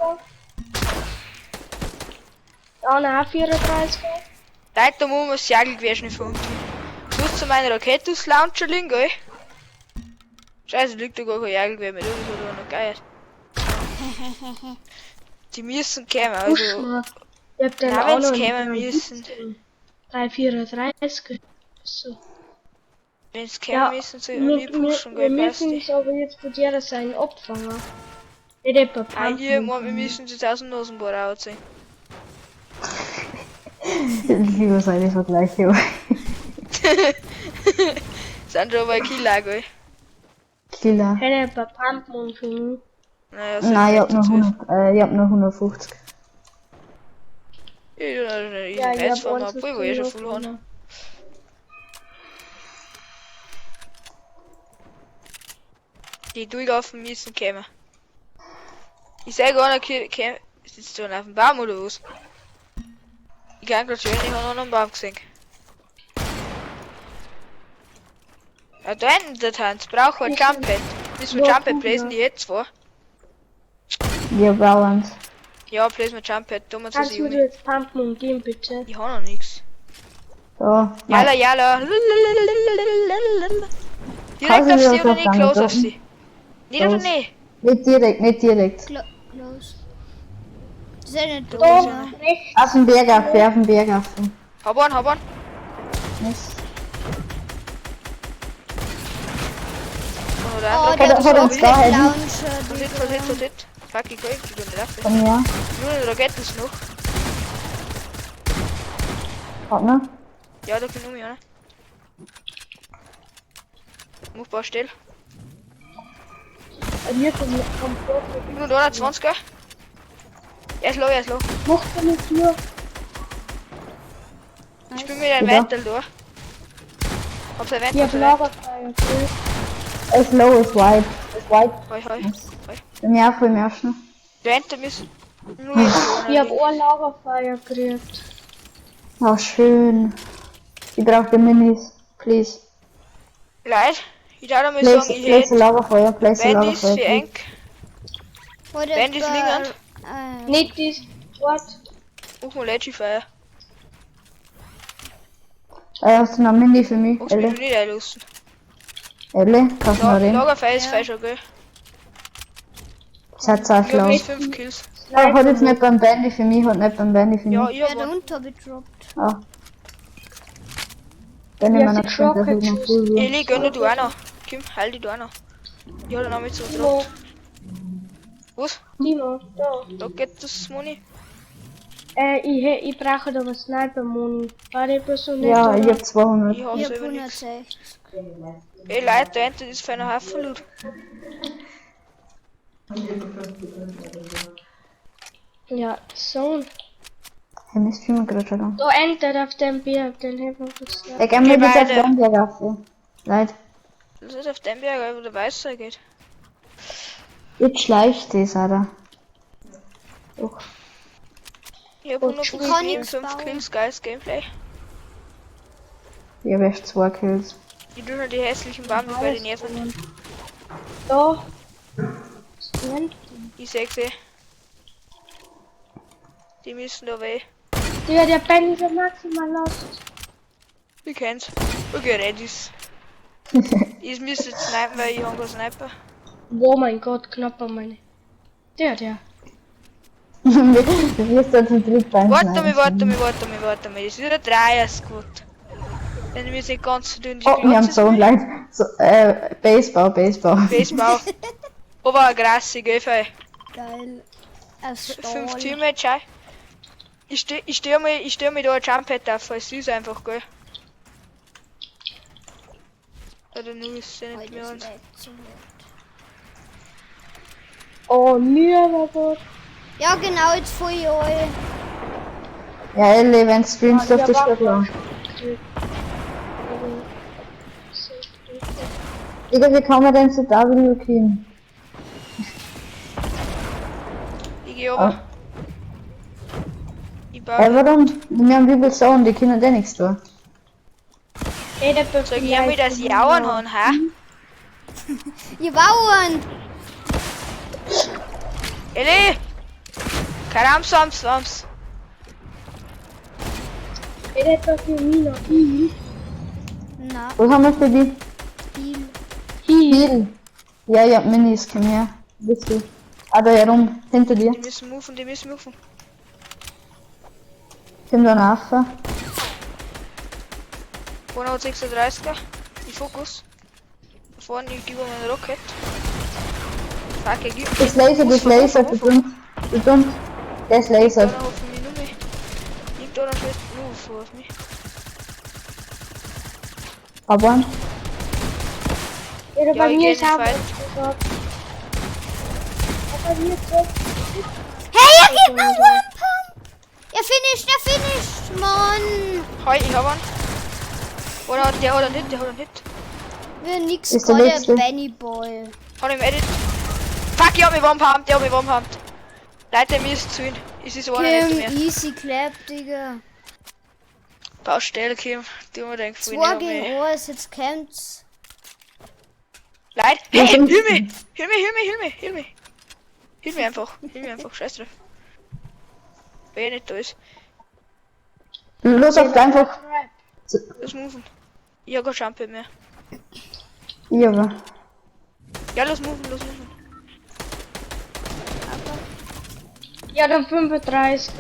Speaker 4: Dann auch 34.
Speaker 2: Leute, da muss man das Jagelgewehr schnell verunten. Du hast zu meiner Raketus Launcher liegen, gell? Scheiße, liegt da gar kein Jagelgewehr mehr, das ist aber noch geil. Die müssen kommen, also.
Speaker 4: Push Ich hab dann
Speaker 2: Na,
Speaker 4: auch
Speaker 2: wenn's
Speaker 4: noch
Speaker 2: kämen müssen.
Speaker 4: 3,34. So.
Speaker 2: Wenn's kommen
Speaker 4: Ja,
Speaker 2: müssen, soll ich
Speaker 4: Wir,
Speaker 2: pushen,
Speaker 4: wir
Speaker 2: gell, passt.
Speaker 4: müssen uns aber jetzt von der sein abfangen. Nicht etwa
Speaker 2: Ah, hier,
Speaker 4: pumpen.
Speaker 2: wir müssen sie aus dem Nasenbohrer rausziehen.
Speaker 3: Ich liebe seine Vergleiche.
Speaker 2: Sind schon aber ein Killer, gell?
Speaker 3: Killer.
Speaker 4: Hätte etwa pumpen und für mich.
Speaker 2: Naja, sind
Speaker 3: Nein, ich hab nur
Speaker 2: 12.
Speaker 3: 100, ich hab nur 150.
Speaker 2: Ich, ich,
Speaker 4: Ja,
Speaker 2: ich
Speaker 4: ich
Speaker 2: weiß
Speaker 4: hab
Speaker 2: von obwohl wir eh schon voll haben. Die durchlaufen müssen kämen. Ich sag gar nicht, sitzt du auf dem Baum oder was? Ich kann grad schön, ich hab noch einen Baum gesehen. Ja, da hinten der Tanz. Braucht ein Jump-Pad. Müssen wir
Speaker 4: Ja,
Speaker 2: Jump-Pad
Speaker 4: gut,
Speaker 2: placen,
Speaker 4: ja.
Speaker 2: die jetzt vor.
Speaker 3: Ja, Balance.
Speaker 2: Ja, place wir Jump-Pad. Dummer zu
Speaker 4: Kannst du
Speaker 2: sie.
Speaker 4: mir jetzt pumpen und geben, bitte?
Speaker 2: Ich hab noch nix.
Speaker 3: So.
Speaker 2: Jalla, jalla. Direkt
Speaker 3: Kannst
Speaker 2: auf
Speaker 3: du
Speaker 2: sie
Speaker 3: das
Speaker 2: oder
Speaker 3: auf
Speaker 2: nicht?
Speaker 3: deine
Speaker 2: Close auf
Speaker 3: drücken?
Speaker 2: sie. Nicht oder
Speaker 3: Close.
Speaker 2: nicht?
Speaker 3: Nicht direkt, nicht direkt.
Speaker 1: Close. Das ist eine
Speaker 4: Da,
Speaker 1: Dose.
Speaker 4: rechts.
Speaker 3: Auf den Berg auf, ja, auf den Berg auf.
Speaker 2: Hab einen, hab einen.
Speaker 3: Nice.
Speaker 2: Oder
Speaker 1: Oh,
Speaker 2: andere.
Speaker 1: der
Speaker 3: Hat er- hat er uns
Speaker 1: Rocket
Speaker 3: da helfen?
Speaker 1: Launcher,
Speaker 2: Hit,
Speaker 1: Digga.
Speaker 2: hit, hit, hit. Fuck, ich kann irgendwie nicht laufen.
Speaker 3: Von mir.
Speaker 2: Nur eine Rakete ist noch.
Speaker 3: Partner.
Speaker 2: Ja, da kann ich oder? Mach paar still.
Speaker 4: Bei mir kommt kommt vor.
Speaker 2: 121, gell? Er ist low, er ist low.
Speaker 4: Mach eine Tür.
Speaker 2: Ich bin mit einem
Speaker 3: Wieder.
Speaker 2: Ventil da. Hab's erwähnt,
Speaker 4: Ich hab
Speaker 2: hab's erwähnt.
Speaker 4: Lagerfeuer. gell?
Speaker 3: Ist low, ist wide. Ist wide.
Speaker 2: Hoi, hoi.
Speaker 3: Nice. Bei mir auch, bei mir auch schon.
Speaker 2: Ventil müssen. Nur jetzt
Speaker 4: Ich hab ein Lagerfeuer gekriegt.
Speaker 3: Oh, schön. Ich brauche die Minis. Please.
Speaker 2: Leute, ich darf einmal
Speaker 3: Place,
Speaker 2: sagen, ich
Speaker 3: place
Speaker 2: hätte
Speaker 3: Lagerfeuer, place
Speaker 2: Bandys
Speaker 3: Lagerfeuer.
Speaker 2: für
Speaker 3: Please.
Speaker 2: eng.
Speaker 1: Oder
Speaker 2: Bandys liegend.
Speaker 4: Nicht das Wort.
Speaker 2: Mach mal Leggy Fire.
Speaker 3: Hast du noch Mini für mich?
Speaker 2: Magst du mich
Speaker 3: Elle?
Speaker 2: nicht einlassen?
Speaker 3: Elle? Kannst du noch reden?
Speaker 2: Lagerfeuer ist fein schon, gell?
Speaker 3: Das hat auch
Speaker 2: Ich hab
Speaker 3: schlau.
Speaker 2: jetzt 5 Kills.
Speaker 3: Oh, hat jetzt nicht beim Bandy für mich, hat nicht beim Bandy für
Speaker 2: Ja,
Speaker 3: mich.
Speaker 2: ich
Speaker 1: Ja,
Speaker 2: hab
Speaker 1: der
Speaker 2: einen.
Speaker 1: Unter droppt.
Speaker 3: Ah. Dann
Speaker 4: Ja,
Speaker 3: nehmen wir noch
Speaker 4: sie
Speaker 3: geschwind, dass ich noch
Speaker 4: Rocket
Speaker 3: cool wird.
Speaker 2: Eli, gönn du auch noch. Kim, halt dich du auch noch. Ich hab den auch mit so gedroppt. Was?
Speaker 4: Timo, da.
Speaker 2: Da geht das Money.
Speaker 4: Ich brauche da was Sniper Moni. War der bloß so nett?
Speaker 3: Ja, ich
Speaker 4: oder?
Speaker 3: hab 200.
Speaker 2: Ich hab
Speaker 1: Ich hab
Speaker 2: selber nix.
Speaker 1: 160.
Speaker 2: Ey Leute, der Ente ist für einen Haufen Loot.
Speaker 4: Ja, so.
Speaker 3: Hey, Mist, filmen gerade schon lang.
Speaker 4: Da entert auf dem Berg, den haben wir kurz.
Speaker 3: Ich geh mir bitte auf
Speaker 2: beide.
Speaker 3: den Berg auf. ja. Leute,
Speaker 2: Das ist auf dem Berg, wo der Weißer geht.
Speaker 3: jetzt schleicht das, Alter. Doch.
Speaker 2: Ich hab
Speaker 4: Oh,
Speaker 2: 150
Speaker 1: Kann
Speaker 2: Leben,
Speaker 1: nix
Speaker 2: 5
Speaker 1: bauen.
Speaker 2: Kills, geiles Gameplay.
Speaker 3: Ich hab erst 2 Kills.
Speaker 2: Ich tue nur die hässlichen Bambi bei den Nerven.
Speaker 4: Da. Moment.
Speaker 2: Ich seh sie. Die müssen da weh.
Speaker 4: Digga, der Ben ist ja maximal lost.
Speaker 2: Ich kenn's. Okay, Reddys. Ich müsste jetzt snipen, weil ich hab keinen Sniper.
Speaker 4: Oh mein Gott, knapp an meine. Der, der.
Speaker 3: Du wirst da zu dritt beim
Speaker 2: Warte mal,
Speaker 3: Schneiden.
Speaker 2: warte mal, warte mal, warte mal. Das ist wieder Dreier-Squad. Denn wir sind ganz dünn. Die
Speaker 3: Oh, wir haben
Speaker 2: Glotze
Speaker 3: so ein Leid. So, Baseball, Baseball.
Speaker 2: Baseball. Aber ein Grassig, ey.
Speaker 1: Geil. Aus
Speaker 2: 5
Speaker 1: Stahl.
Speaker 2: Teammates, schau. Ich steh mir da ein Jump-Pad auf, es ist einfach, gell. Oder nur ist sie nicht
Speaker 1: Heute
Speaker 2: mehr
Speaker 1: ist
Speaker 2: uns.
Speaker 1: leid zu laut.
Speaker 4: Oh, lieber Gott.
Speaker 1: Ja, genau, jetzt voll ich euch.
Speaker 3: Ja, Ellie, wenn du streamst,
Speaker 4: Ja,
Speaker 3: darfst du
Speaker 4: war-
Speaker 3: schon lang. Digga, wie kann man denn zu W kriegen?
Speaker 2: Ich geh aber. Ich baue.
Speaker 3: Warum? Wir haben übel Zone, die können eh nichts tun.
Speaker 4: Ey, der
Speaker 2: Sag ich mir, dass ich auch einen habe, hä?
Speaker 1: Ihr Bauern!
Speaker 2: Elli! Karamsams, wams.
Speaker 4: Ey, der hat für Mina. Heal.
Speaker 1: Na,
Speaker 3: Was haben wir für die?
Speaker 1: Heal.
Speaker 4: Heal.
Speaker 3: Heal. Ja, ja, Minis, komm her. Bist du? Ah, da herum, hinter dir.
Speaker 2: Die müssen moven, die müssen moven.
Speaker 3: Komm da nach.
Speaker 2: 136er. Ich Fokus. Da vorne, ich gebe mir einen Rocket. Fuck, er gibt
Speaker 3: Das Laser, das Laser, du dumm. Du dumm. Der ist Laser.
Speaker 2: Da auf mich nur mehr. Liegt da noch schlecht nur vor auf mich.
Speaker 3: Aber
Speaker 4: Ja,
Speaker 2: Ja,
Speaker 4: bei
Speaker 2: ich
Speaker 4: mir
Speaker 2: geh
Speaker 4: ist
Speaker 2: in den
Speaker 4: auch
Speaker 2: Fight.
Speaker 4: was. Bei mir ist auch.
Speaker 1: Hey, er gibt mir One Pump! Er finisht! Mann!
Speaker 2: Hoi, ich hab einen. Oder hat der hat einen Hit, der hat einen Hit.
Speaker 1: Wir nix
Speaker 3: Ist der
Speaker 1: gerade,
Speaker 3: letzte.
Speaker 1: Benny Boy.
Speaker 2: Hat ihm Edit. Fuck, ich hab mich warm pumped, ich hab mich warm pumped. Leute, mir ist zu ihn. Es ist einer nicht
Speaker 1: Kim,
Speaker 2: mehr.
Speaker 1: easy clap, Digga.
Speaker 2: Baustelle, Kim. Du mir den Gefallen,
Speaker 1: 2
Speaker 2: ich
Speaker 1: gegen
Speaker 2: hab mich-
Speaker 1: 1, jetzt kommt's.
Speaker 2: Leid!
Speaker 3: Ja,
Speaker 2: Hey,
Speaker 3: sonst-
Speaker 2: heal mich! Heal mich, heal mich, heal mich, heal mich! Heal mich einfach, heal mich einfach, scheiß drauf. Wer nicht da ist,
Speaker 3: Los auf einfach.
Speaker 2: los moven. Ich hab kein Jump mehr.
Speaker 3: Ich aber.
Speaker 2: Ja, los moven, los moven.
Speaker 4: Ja, dann 35.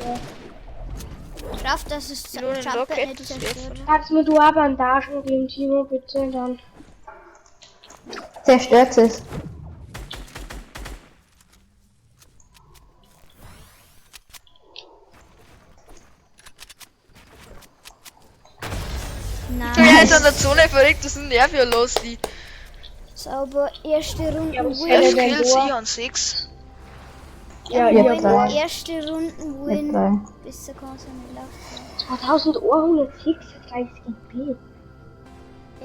Speaker 1: Schafft, dass es
Speaker 2: Nur den
Speaker 1: Jump
Speaker 2: Rocket,
Speaker 1: nicht
Speaker 2: das
Speaker 1: zerstört.
Speaker 2: werfen.
Speaker 4: Kannst mir du auch Bandagen geben, Timo, bitte? Dann.
Speaker 3: Zerstört es.
Speaker 1: Nein.
Speaker 2: Ja, ist an der Zone verrückt, das sind nerv ja los, die.
Speaker 1: Sauber, erste Runde
Speaker 4: Ja, was
Speaker 1: Win.
Speaker 4: hätte
Speaker 2: 11
Speaker 4: denn
Speaker 2: Kills,
Speaker 4: da?
Speaker 2: ich han 6.
Speaker 4: Ja,
Speaker 3: Ja,
Speaker 4: ich hab
Speaker 3: drei.
Speaker 1: Erste Runden
Speaker 3: Mit
Speaker 1: Win.
Speaker 3: drei.
Speaker 1: Bis zur kannst du nicht laufen.
Speaker 4: 2136 GB.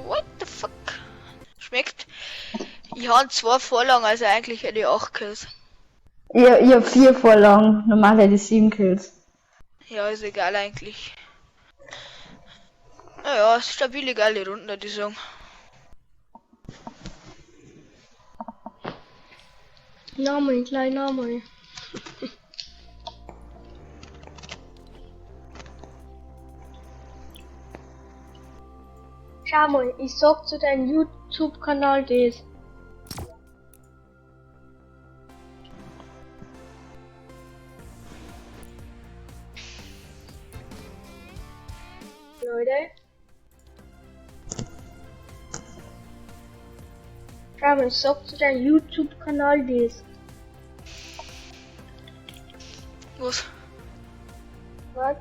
Speaker 2: What the fuck? Schmeckt. Ich han zwei Vorlagen, also eigentlich hätte ich 8 Kills.
Speaker 3: Ich hab vier Vorlagen. Normal hätte ich sieben Kills.
Speaker 2: Ja, ist egal eigentlich. Naja, stabile geile Runden, würde ich sagen.
Speaker 4: Nochmal, gleich nochmal. Schau mal, ich sag zu deinem YouTube-Kanal das. Leute. Schau mal, ich sag zu deinem YouTube-Kanal das.
Speaker 2: Was?
Speaker 4: Was?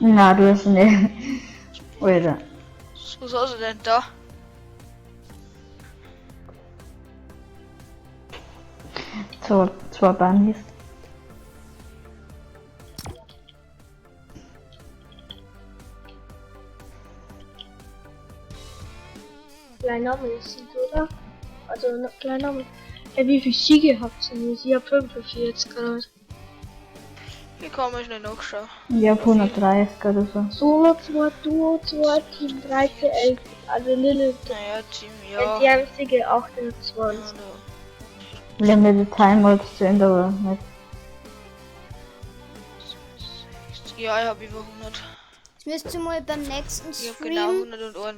Speaker 3: Na, du hast nicht. Alter.
Speaker 2: Was hast du denn da?
Speaker 3: Zwei Bunnies.
Speaker 4: Kleiner Name ist Sieg, oder? Also, kleiner Name. Ey, wie viele Siege habt ihr denn? Ich hab 45 gerade.
Speaker 2: Ich kann mir schnell nachschauen.
Speaker 3: Ich hab 130 oder so.
Speaker 4: Solo 2, Duo 2, Team 13, 11. Also Lilith.
Speaker 2: Naja, Team, ja.
Speaker 4: Die haben Siege 28.
Speaker 3: Limited Time Mods zu Ende, aber nicht.
Speaker 2: Ja, ich hab über 100.
Speaker 1: Jetzt müsst ihr mal beim nächsten
Speaker 2: Ich hab genau
Speaker 1: Stream
Speaker 2: 101.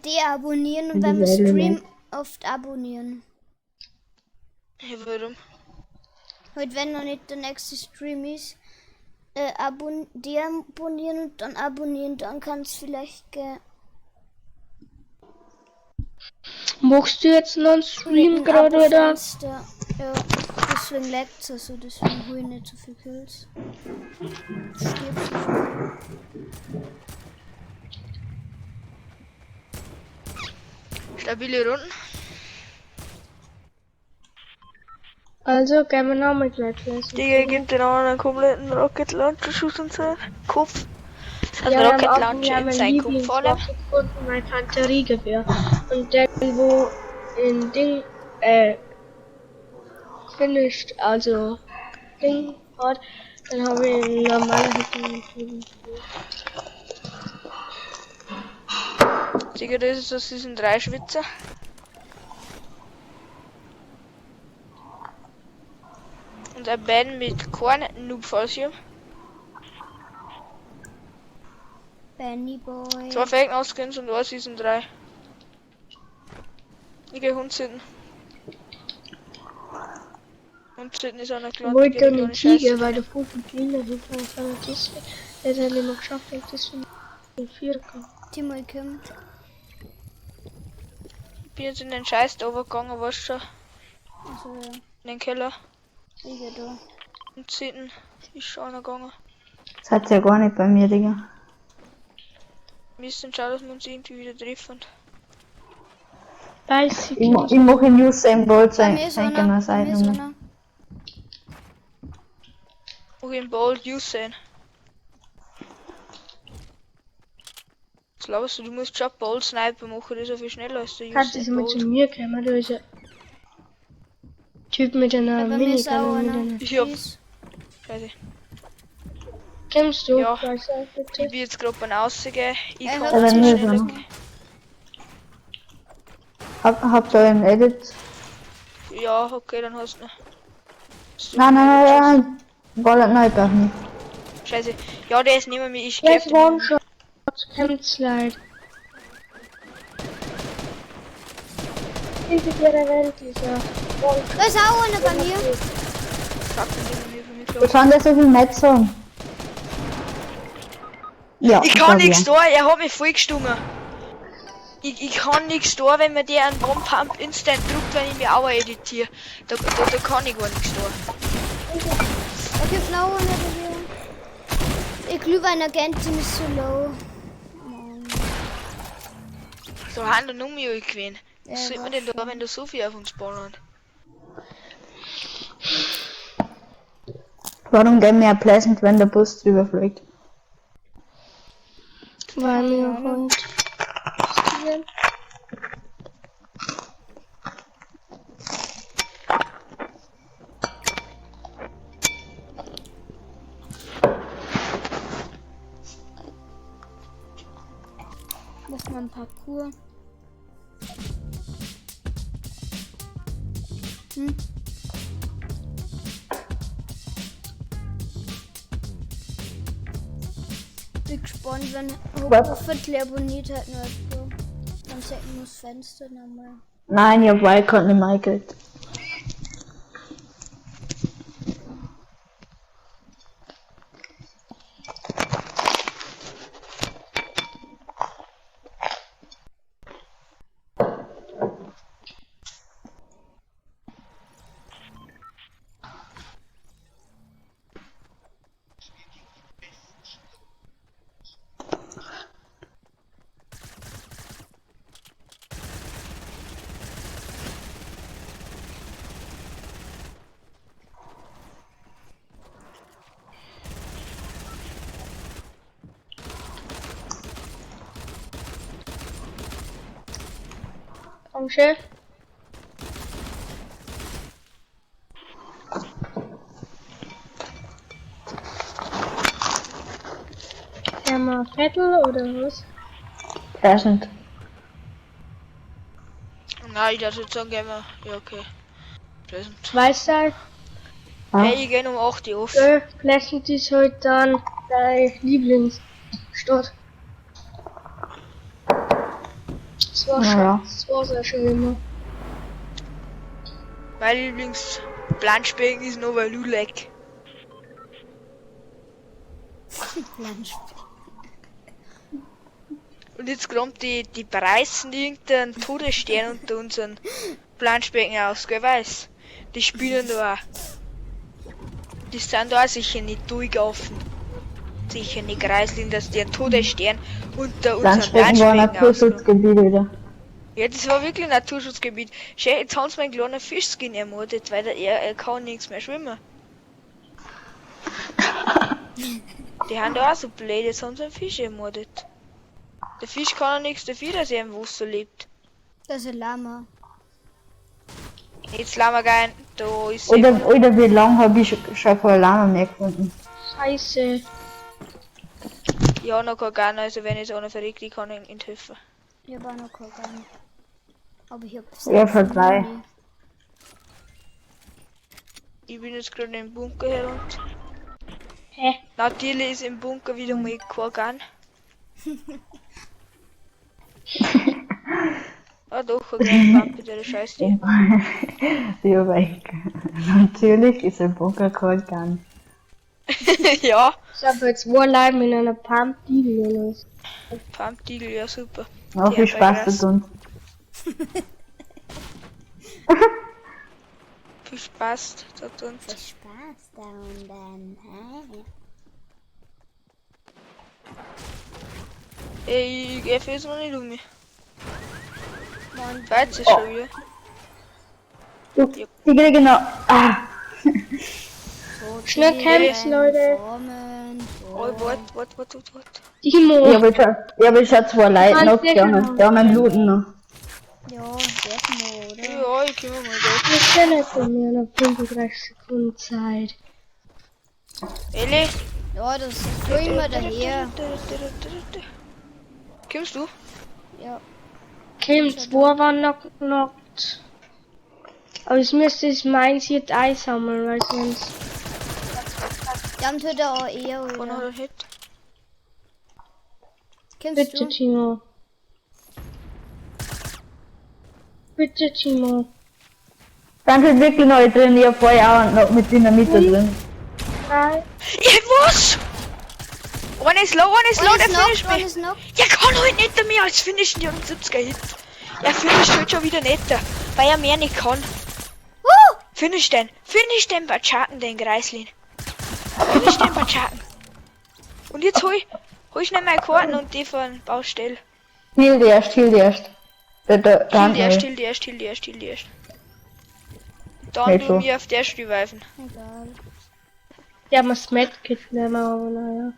Speaker 1: deabonnieren und beim
Speaker 3: Dieselbe
Speaker 1: Stream
Speaker 3: Map.
Speaker 1: oft abonnieren.
Speaker 2: Ja, warum?
Speaker 1: Heute, wenn noch nicht der nächste Stream ist, deabonnieren und dann abonnieren, dann kann es vielleicht gehen.
Speaker 4: Machst du jetzt noch einen Stream
Speaker 1: Mit dem
Speaker 4: gerade, oder?
Speaker 1: Abo-Fenster. Ja, deswegen laggt es so, deswegen hole ich nicht so viel Kills. Stirb so schnell.
Speaker 2: Stabile Runden.
Speaker 4: Also, gehen wir nochmal gleich lesen.
Speaker 2: Digga, gibt den anderen einen kompletten Rocket Launcher Schuss in seinen Kopf. Ein
Speaker 4: Ja,
Speaker 2: Rocket
Speaker 4: am Anfang
Speaker 2: Launcher
Speaker 4: haben
Speaker 2: in
Speaker 4: wir
Speaker 2: seinen Kopf, oder?
Speaker 4: Lieblingswaffe gefunden, mein Infanteriegewehr. Und der, wo in Ding, finished, also Ding hat, dann habe ich einen normalen Händen.
Speaker 2: Digga, das ist so Season 3 Schwitzer. Und ein Ben mit kein Noob Fallschirm.
Speaker 1: Benny Boy.
Speaker 2: Zwei Fake Skins und ein Season 3. Ich geh Hund sitten. Hund sitten ist einer
Speaker 4: Ich
Speaker 2: kleinen
Speaker 4: wollte
Speaker 2: kleine
Speaker 4: nicht Tiger, weil der Vogel Cleaner hinter uns war. Das, der hat nicht mehr geschafft, und deswegen den Vierer gekommen.
Speaker 1: Timo kommt.
Speaker 2: Ich bin jetzt in den Scheiß da gegangen, weißt du schon.
Speaker 1: Also, ja,
Speaker 2: In den Keller.
Speaker 1: ich geh da.
Speaker 2: Und sitten ist schon einer gegangen.
Speaker 3: Das hat's ja gar nicht bei mir, Digga.
Speaker 2: Wir müssen schauen, dass wir uns irgendwie wieder treffen.
Speaker 4: Weiß ich
Speaker 3: Ich, ich mache in Usain Bolt
Speaker 1: Bei
Speaker 3: sein,
Speaker 1: mir ist
Speaker 3: sein
Speaker 1: einer.
Speaker 3: genau
Speaker 1: Bei mir
Speaker 3: sein.
Speaker 1: ist einer.
Speaker 2: Okay, in Bold Usain. Was glaubst du, du musst schon Bold Sniper machen, das ist ja viel schneller als der
Speaker 4: Kannst du
Speaker 2: Usain
Speaker 4: mal zu
Speaker 2: Bolt.
Speaker 4: mir kommen? Da ist ein Typ mit einer
Speaker 1: Ja, bei mir ist auch
Speaker 4: Minigun. Mit
Speaker 1: einer.
Speaker 4: einer
Speaker 2: Ich hab.
Speaker 1: Schieß.
Speaker 2: Scheiße.
Speaker 4: Kommst du?
Speaker 2: Ja.
Speaker 4: Weißer, bitte.
Speaker 2: Ich bin jetzt gerade beim Rausgehen. Ich
Speaker 1: Er
Speaker 2: kann
Speaker 1: hat
Speaker 3: Aber
Speaker 2: zu
Speaker 3: nur
Speaker 2: schnell
Speaker 3: so.
Speaker 2: weg.
Speaker 3: Habt ihr einen Edit?
Speaker 2: Ja, okay, dann hast du noch.
Speaker 3: Nein, nein, nein, nein. Wolle, nein, ich brauch nicht.
Speaker 2: Scheiße. Ja, der ist neben mir. Ich
Speaker 4: Der ist
Speaker 2: geb dem.
Speaker 4: One-Shot. Kommt's leid. Hinter der Welt, dieser One-Shot.
Speaker 1: Da ist auch einer bei mir.
Speaker 2: Fuck, der neben mir für mich
Speaker 3: Ich
Speaker 2: klar.
Speaker 3: fand das so viel Metzung. Ja,
Speaker 2: Ich kann
Speaker 3: glaub,
Speaker 2: nichts
Speaker 3: ja.
Speaker 2: da, er hat mich voll gestungen. Ich kann nichts da, wenn mir der einen Bomb-Pump instant druckt, wenn ich mich auch editiere. Da kann ich gar nichts da.
Speaker 1: Okay, Flower einer bei mir. Ich Glühwein-Agentin ist so low. Mann.
Speaker 2: So haben da nur mehr gewesen.
Speaker 1: Ja,
Speaker 2: Was sollte man denn da, wenn da so viel auf uns ballern?
Speaker 3: Warum gehen wir Pleasant, wenn der Bus drüber fliegt?
Speaker 4: War mir heute.
Speaker 1: Mach mal ein Parcours. Hm. Bin gespannt, wenn
Speaker 3: Was?
Speaker 1: hoffentlich abonniert hat noch jemand. Dann checken wir das Fenster nochmal.
Speaker 3: Nein, ich hab Wildcard nicht mehr gekriegt.
Speaker 4: Komm, Chef. Ja, mal Vettel oder was?
Speaker 3: Pleasant.
Speaker 2: Nein, ich darf jetzt sagen, gehen wir. Ja, okay. Pleasant.
Speaker 4: Weißer,
Speaker 3: Ja.
Speaker 2: Hey, ich geh um 8 Uhr auf.
Speaker 4: Pleasant ist heute dann deine Lieblingsstadt. Das war schon,
Speaker 3: Ja.
Speaker 4: das war's auch schon immer.
Speaker 2: Mein Lieblingsplanschbecken ist noch bei Lulek. Und jetzt kommt die preisen irgendeinen Todesstern unter unseren Planschbecken aus, gell, weiß. Die spielen da auch. Die sind da auch sicher nicht durchgelaufen. Sicher nicht kreiseln, dass die einen Todesstern unter unseren
Speaker 3: Planschbecken war
Speaker 2: Planschbecken auskommt.
Speaker 3: Naturschutzgebiet wieder.
Speaker 2: Ja, das war wirklich ein Naturschutzgebiet. Schau, jetzt haben sie meinen kleinen Fischskin ermordet, weil er kann nichts mehr schwimmen. Die haben da auch so blöd, jetzt haben sie einen Fisch ermordet. Der Fisch kann ja nichts dafür, dass er im Wasser lebt.
Speaker 1: Das ist ein Lama.
Speaker 2: Jetzt lassen wir gehen, da ist
Speaker 3: Oder wie lange habe ich schon keine Lama mehr gefunden?
Speaker 4: Scheiße.
Speaker 2: Ja, noch kein Garn, also wenn jetzt einer verreckt, ich kann ihm nicht helfen.
Speaker 1: Ich hab auch noch keinen Garn. Aber ich hab
Speaker 3: Ja, schon drei.
Speaker 2: Ich bin jetzt gerade im Bunker herunter.
Speaker 4: Hä?
Speaker 2: Natürlich ist im Bunker wieder mal kein Garn. Ah doch, ein kleiner Pampe, der Scheiße.
Speaker 3: Ja, weil natürlich ist ein Bunker kein Garn.
Speaker 2: Ja,
Speaker 4: Ich habe jetzt zwei Leiben in einer Pump liegen oder was.
Speaker 2: Pump Deagle, ja super.
Speaker 3: Auch viel
Speaker 2: Ja,
Speaker 3: Spaß
Speaker 2: krass.
Speaker 3: zu tun.
Speaker 2: Viel Spaß da drin.
Speaker 1: Viel Spaß da und dann. Hä?
Speaker 2: Ey, ich geh jetzt noch nicht um mich.
Speaker 1: Mann,
Speaker 2: Weiß ich schon wieder.
Speaker 3: Du, die kriege noch. Ah,
Speaker 1: so
Speaker 4: Schnell kämpfen, Leute.
Speaker 1: Formen,
Speaker 2: Oh, warte, warte, warte, warte, warte.
Speaker 4: Timo.
Speaker 3: ich habe schon, ich hab schon zwei Leute
Speaker 4: Mann,
Speaker 3: noch,
Speaker 4: sehr
Speaker 3: die haben,
Speaker 4: genau.
Speaker 3: die haben einen Looten noch.
Speaker 1: Ja, dürfen wir, oder?
Speaker 2: Ja, ich kümmere mich da.
Speaker 4: Wir können jetzt von mir noch 35 Sekunden Zeit.
Speaker 2: Elli,
Speaker 1: Ja, das ist so immer daher.
Speaker 2: Kommst du?
Speaker 1: Ja.
Speaker 4: Kim, zwei waren noch genockt. Aber es müsste es meins jetzt einsammeln, weil sonst.
Speaker 1: Die haben tut er auch eher,
Speaker 2: Einer
Speaker 1: oder?
Speaker 2: hat einen Hit.
Speaker 1: Kommst
Speaker 4: Bitte,
Speaker 1: du?
Speaker 4: Timo. Bitte, Timo.
Speaker 3: Dann sind wirklich neue drin, ich hab vorher auch noch mit Dynamit da drin.
Speaker 4: Drei.
Speaker 2: Ja, was? Einer ist low, einer ist low,
Speaker 1: One
Speaker 2: der
Speaker 1: ist knocked,
Speaker 2: finisht
Speaker 1: one
Speaker 2: mich.
Speaker 1: ist knocked.
Speaker 2: Ja, kann halt nicht mehr als finishen, die haben 70er Hit. Er finisht halt schon wieder nicht, weil er mehr nicht kann.
Speaker 1: Woo!
Speaker 2: Finish den Bachaten, den Greislin. Finish den Bachaten. Und jetzt hol schnell meine Karten und die von Baustelle.
Speaker 3: Heal die erst, heal die erst. Da,
Speaker 2: Heal die erst, heal die erst, heal die erst, heal die erst. Dann
Speaker 3: Nicht
Speaker 2: du
Speaker 3: so.
Speaker 2: mir auf der reviven.
Speaker 1: Egal.
Speaker 4: Ja, man das Medkit nehmen, aber naja.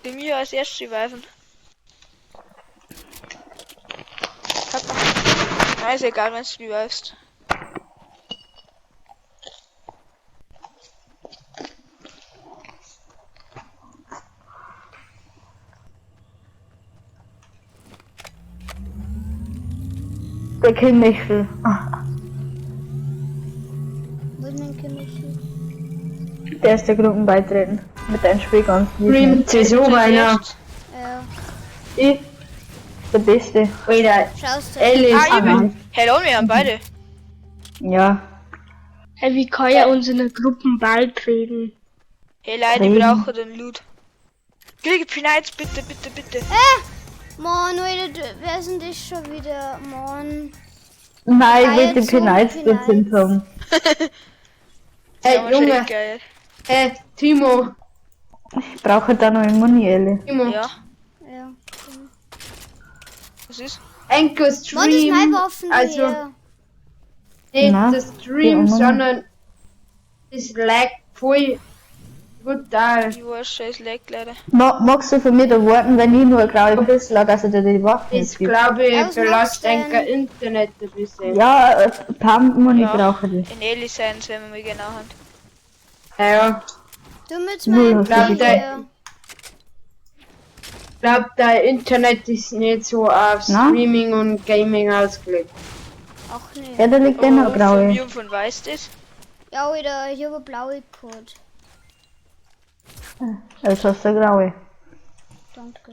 Speaker 2: Du mir als erstes reviven. Papa. Na, ist egal, wenn du revivest.
Speaker 3: Der Kindmichel.
Speaker 1: Wo ist mein Kinderchen?
Speaker 3: Der ist der Gruppen beitreten. Mit deinem Spiel ganz
Speaker 5: Stream CSO einer.
Speaker 1: Ja.
Speaker 3: Ich. Der Beste.
Speaker 5: Alter,
Speaker 1: Schaust du?
Speaker 5: Alice.
Speaker 2: Ah, ich bin. Hello, wir haben beide.
Speaker 3: Ja.
Speaker 4: Hey, wie kann ja uns in der Gruppe beitreten?
Speaker 2: Hey Leute, ich
Speaker 3: Reden.
Speaker 2: brauche den Loot. Kriege Pinites, bitte, bitte, bitte.
Speaker 1: Mann, Alter, wer ist denn das schon wieder? Mann.
Speaker 3: Nein, ich will den
Speaker 1: Zum
Speaker 3: P-Nights
Speaker 1: P-Nights.
Speaker 3: drin haben.
Speaker 5: Hey,
Speaker 2: Ja, schon
Speaker 5: Junge.
Speaker 2: echt geil.
Speaker 5: Hey, Timo.
Speaker 3: Ich brauche da noch eine Muni, Elle.
Speaker 5: Timo.
Speaker 2: Ja,
Speaker 1: Ja.
Speaker 2: was ist?
Speaker 5: Anchor
Speaker 1: Mann, das ist
Speaker 5: Stream.
Speaker 1: meine Waffen
Speaker 5: Also,
Speaker 1: hier.
Speaker 5: nicht
Speaker 3: Na,
Speaker 5: der Stream,
Speaker 3: die anderen.
Speaker 5: sondern das lag voll brutal.
Speaker 2: Ich weiß, scheiß Lag leider.
Speaker 3: Magst du von mir da warten, wenn ich nur eine graue Pistole habe, dass er dir die Waffen
Speaker 5: Das
Speaker 3: jetzt gibt?
Speaker 5: glaube ich
Speaker 1: Ja, was
Speaker 5: belastet
Speaker 1: machst du
Speaker 5: Anchor
Speaker 1: denn?
Speaker 5: Internet ein bisschen.
Speaker 3: Ja, Pump Muni
Speaker 2: Ja.
Speaker 3: brauche ich.
Speaker 2: In Eli Science, wenn wir mal genau haben.
Speaker 5: Ja, ja.
Speaker 1: Du mit
Speaker 3: Null
Speaker 1: meinem
Speaker 3: hast du
Speaker 5: bekommen.
Speaker 1: hier.
Speaker 5: Ich glaube, dein Internet ist nicht so auf
Speaker 3: Na?
Speaker 5: Streaming und Gaming ausgelegt.
Speaker 1: Ach nee.
Speaker 3: Ja, da liegt eh noch
Speaker 2: Oh, von
Speaker 3: graue.
Speaker 2: mir und von weiß das?
Speaker 1: Ja, Alter, ich habe blaue Code.
Speaker 3: Jetzt hast du eine graue.
Speaker 1: Danke.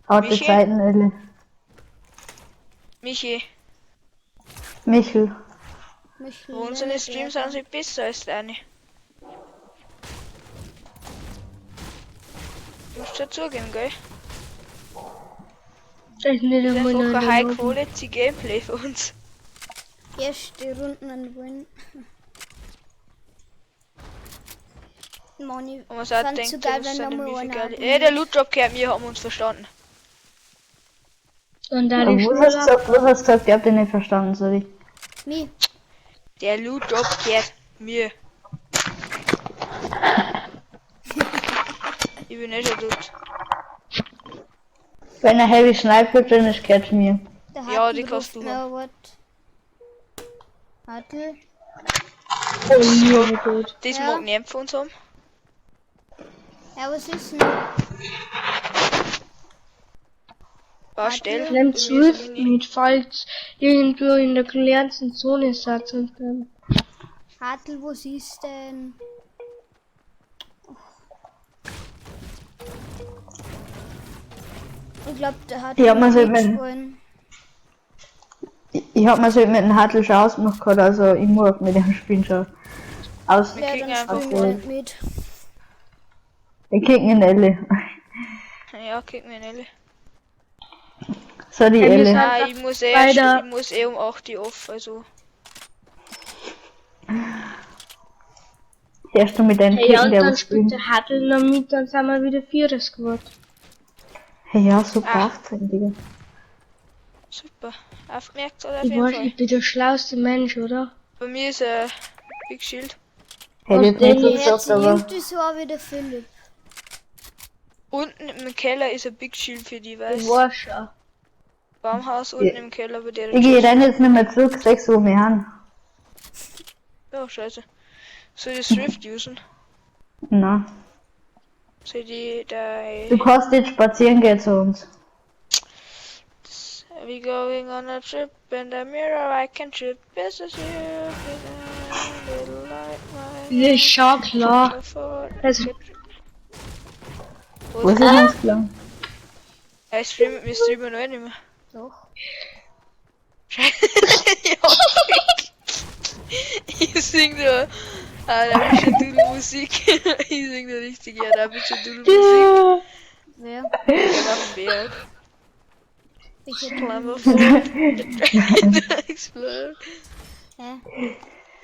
Speaker 3: Harte
Speaker 2: Michi?
Speaker 3: Zeiten, Elle.
Speaker 2: Michi,
Speaker 3: Michel.
Speaker 1: Mich
Speaker 2: wo unsere Streams sind sie besser als deine. Musst du zugeben, gell?
Speaker 4: Das ist nicht
Speaker 2: Das ist
Speaker 4: einmal
Speaker 2: einfach
Speaker 4: noch
Speaker 2: ein
Speaker 4: in der
Speaker 2: High
Speaker 4: Lobby.
Speaker 2: Quality Gameplay für uns.
Speaker 1: Erst die Runden an Win. Mann, ich
Speaker 2: Und man sagt,
Speaker 1: fand's
Speaker 2: denkt,
Speaker 1: so geil,
Speaker 2: das
Speaker 1: wenn
Speaker 2: sind
Speaker 1: nochmal
Speaker 2: wie viel
Speaker 1: einer
Speaker 2: geil.
Speaker 1: abonniert.
Speaker 2: Ey, der Loot Drop gehört mir, haben wir uns verstanden.
Speaker 4: Und da
Speaker 3: Aber
Speaker 4: ist
Speaker 3: was hast du gesagt? Was hast du gesagt? Ich hab dich nicht verstanden, sorry.
Speaker 1: Mi,
Speaker 2: Der Loot Drop gehört mir. Ich bin eh schon tot.
Speaker 3: Wenn ein Heavy Sniper drin ist, gehört mir.
Speaker 1: der
Speaker 2: Ja,
Speaker 1: Hartl
Speaker 2: die kannst
Speaker 1: ruft
Speaker 2: du
Speaker 1: mir was. Hartl?
Speaker 4: Oh, ja, gut.
Speaker 2: Das
Speaker 1: Ja.
Speaker 2: mag niemand von uns haben.
Speaker 1: Ja, was ist denn?
Speaker 2: Baustelle.
Speaker 4: Nimm
Speaker 2: Bei mir ist
Speaker 4: Swift
Speaker 2: Mini.
Speaker 4: mit, falls irgendwo in der kleinsten Zone seid und dann.
Speaker 1: Hartl, wo siehst denn? Ich glaube, der hat
Speaker 3: Ja, man sollte mit-
Speaker 1: mitspielen.
Speaker 3: Ich hab mir so mit dem Hartl schon ausgemacht gehabt, also ich muss mit dem Spielen schon. Aus.
Speaker 2: Wir
Speaker 1: Ja,
Speaker 2: kriegen
Speaker 1: dann
Speaker 2: einfach
Speaker 1: spielen wir nicht mit.
Speaker 3: Wir kicken in Elle.
Speaker 2: Ja, kicken wir in Elle.
Speaker 3: Sorry,
Speaker 4: Ja, wir
Speaker 3: Elle.
Speaker 4: sind-
Speaker 2: Nein, ich muss eh,
Speaker 4: Weiter.
Speaker 2: ich muss eh um 8 Uhr off, also.
Speaker 3: Erst du mit deinem
Speaker 4: Hey, ja,
Speaker 3: Kicken,
Speaker 4: und
Speaker 3: der
Speaker 4: dann
Speaker 3: was
Speaker 4: spielt
Speaker 3: spielt.
Speaker 4: der Hartl noch mit, dann sind wir wieder Vierer Squad.
Speaker 3: Hey, ja, super
Speaker 2: Ah.
Speaker 3: 18, Digga.
Speaker 2: Super. Aufgemerkt oder auf
Speaker 4: Ich
Speaker 2: jeden
Speaker 4: weiß,
Speaker 2: Fall.
Speaker 4: ich bin der schlauste Mensch, oder?
Speaker 2: Bei mir ist ein Big Shield.
Speaker 3: Hätte ich jetzt nicht so
Speaker 1: Jetzt
Speaker 3: gesagt, aber.
Speaker 1: irgendwie so auch wie der Philipp.
Speaker 2: Unten im Keller ist ein Big Shield für die,
Speaker 4: Ich
Speaker 2: weiß.
Speaker 4: weiß schon.
Speaker 2: Baumhaus unten im Keller bei der.
Speaker 3: Digi, ich renn jetzt nicht mehr zurück, 6 Uhr mehr an.
Speaker 2: Oh, scheiße. Soll ich das Rift usen?
Speaker 3: Na.
Speaker 2: Soll ich die da.
Speaker 3: Du kannst jetzt spazieren gehen zu uns.
Speaker 2: We going on a trip in the mirror, I can trip. This is you. Little light, my
Speaker 4: Das ist schon klar. Also-
Speaker 3: Was ist uns klar?
Speaker 2: Ja, ich stream, wir streamen noch nicht mehr.
Speaker 1: Doch.
Speaker 2: Scheiße. Ja. Ich sing da arabische Dudelmusik. Ich sing da richtig arabische Dudelmusik.
Speaker 1: Wer?
Speaker 2: Ich auf dem Berg.
Speaker 1: Welche
Speaker 2: Climb aboard the train to explode.
Speaker 1: Hä?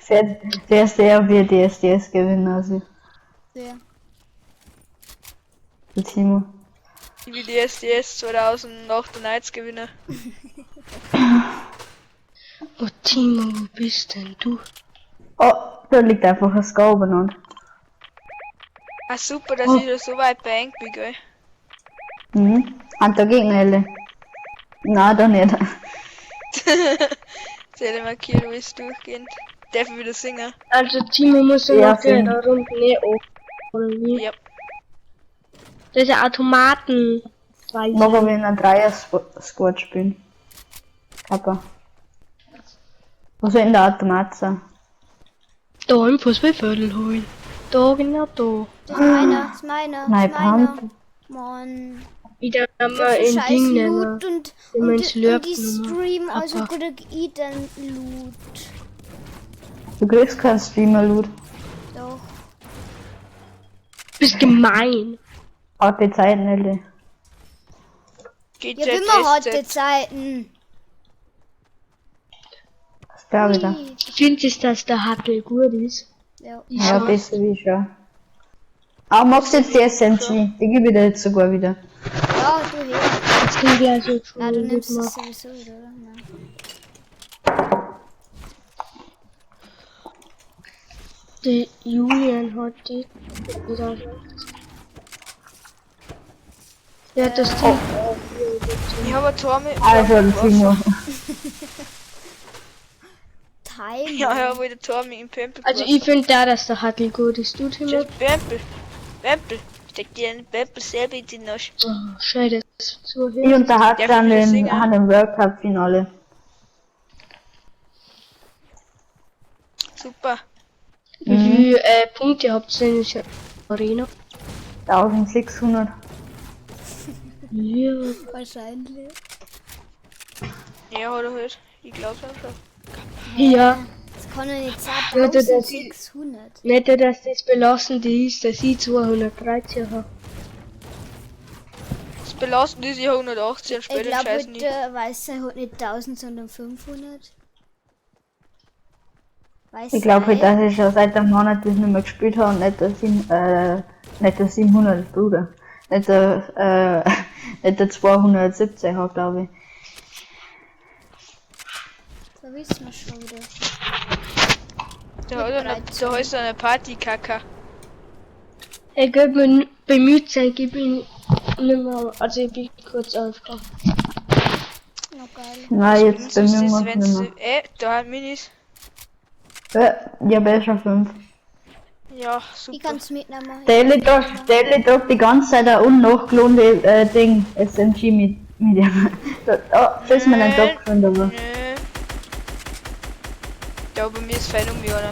Speaker 3: Der, der ist der, wir DSDS gewinnen, also
Speaker 1: Wer?
Speaker 3: der Timo.
Speaker 2: Ich bin DSDS 2098 Gewinner.
Speaker 4: Oh, Timo, wo bist denn du?
Speaker 3: Oh, da liegt einfach ein Scope und.
Speaker 2: Ah, super, dass ich da so weit bei bin, gell?
Speaker 3: Mhm. Und da Gegner, Elle. Na, da nicht.
Speaker 2: Zähle markieren, wie es durchgehend. Darf ich wieder singen?
Speaker 4: Also, Timo muss ja
Speaker 3: Ja,
Speaker 4: noch
Speaker 3: singen.
Speaker 4: da unten eh oben. Oder wie?
Speaker 2: Ja.
Speaker 4: Das ist ja Automaten. Weiß
Speaker 3: Noch wir in einem Dreier-Squad spielen. Kappa. Wo soll denn der Automat sein?
Speaker 4: Da im Fußballviertel holen. Da, genau da.
Speaker 1: Das ist meiner, das ist meiner, das
Speaker 3: Nein,
Speaker 1: ist meiner.
Speaker 3: Pump.
Speaker 1: Mann.
Speaker 4: Wieder
Speaker 1: So
Speaker 4: mal
Speaker 1: viel
Speaker 4: in
Speaker 1: scheiß
Speaker 4: Ding nehmen.
Speaker 1: Loot und,
Speaker 4: In
Speaker 1: und,
Speaker 4: mein
Speaker 1: und
Speaker 4: Slurp
Speaker 1: die
Speaker 4: genommen.
Speaker 1: Stream, also
Speaker 4: Papa.
Speaker 1: krieg ich dann Loot.
Speaker 3: Du kriegst keinen Streamer-Loot.
Speaker 1: Doch.
Speaker 4: Bist gemein.
Speaker 3: Harte Zeiten, Elle.
Speaker 1: Ich hab immer harte Zeiten.
Speaker 3: Das glaube ich da.
Speaker 1: Ui.
Speaker 4: Findest du, dass der Hattel gut ist?
Speaker 1: Ja.
Speaker 3: Ja, besser wie schon. Aber magst du jetzt die SMG? Die gebe ich dir jetzt sogar wieder.
Speaker 1: Ja, du her.
Speaker 4: Jetzt krieg ich also schon
Speaker 1: Na, du nimmst
Speaker 4: mal.
Speaker 1: es sowieso wieder, oder? Nein.
Speaker 4: Der Julian hat die wieder. Der hat das Ding.
Speaker 2: Ich habe ein Tor mit.
Speaker 3: Also, Timo.
Speaker 1: Time.
Speaker 2: Ja, ja, wo der Tor mit dem Pempel.
Speaker 4: Also ich finde da, dass der Hattel gut ist. Du, Timo?
Speaker 2: Just Bempel. Bempel. Steck dir einen Bempel selber in die Nase.
Speaker 4: Oh, schade, dass du
Speaker 3: Ich
Speaker 4: zuhörst.
Speaker 3: und der Hart
Speaker 2: Darf
Speaker 3: haben
Speaker 2: ich wieder
Speaker 3: den,
Speaker 2: singen?
Speaker 3: haben den World Cup Finale.
Speaker 2: Super.
Speaker 4: Wie viele Punkte habt ihr denn in der Arena?
Speaker 3: 1600.
Speaker 4: Ja.
Speaker 1: Wahrscheinlich.
Speaker 2: Ja, hat er halt. Ich glaub's ihm schon.
Speaker 4: Ja.
Speaker 1: Das kann doch nicht sein.
Speaker 4: Ja, das-
Speaker 1: 1600.
Speaker 4: Nicht, dass das belastend ist, dass ich 213 habe.
Speaker 2: Das belastend ist, ich habe 118
Speaker 1: Ich
Speaker 2: später
Speaker 1: glaube,
Speaker 2: Scheiß nie.
Speaker 1: der Weiße hat nicht 1000, sondern 500. Weiß
Speaker 3: Ich glaube halt, dass ich schon seit einem Monat das nicht mehr gespielt habe und nicht der, nicht der 700, Bruder. Nicht der, nicht der 217 habe, glaube ich.
Speaker 1: Da wissen wir schon wieder.
Speaker 2: Da hat er eine, da ist eine Partykacke.
Speaker 4: Ich geb mir bemüht sein, gib ihn nicht mehr. Also ich bin kurz aufgewacht.
Speaker 1: Na geil.
Speaker 3: Nein, jetzt
Speaker 2: Sonst
Speaker 3: bemühen
Speaker 2: ist,
Speaker 3: wir uns
Speaker 2: wenn
Speaker 3: nicht mehr.
Speaker 2: da hat Minis.
Speaker 3: Ja, besser 5.
Speaker 2: Ja,
Speaker 1: Ich
Speaker 2: super.
Speaker 1: kann's mitnehmen.
Speaker 3: Der Elli tragt, der Elli tragt die ganze Zeit ein unnachgelohnte Ding, SMG mit ihm. Da, oh, das ist mir nicht
Speaker 2: Nö.
Speaker 3: abgefallen, aber.
Speaker 2: Nö. Ja, bei mir ist fein um mich einer.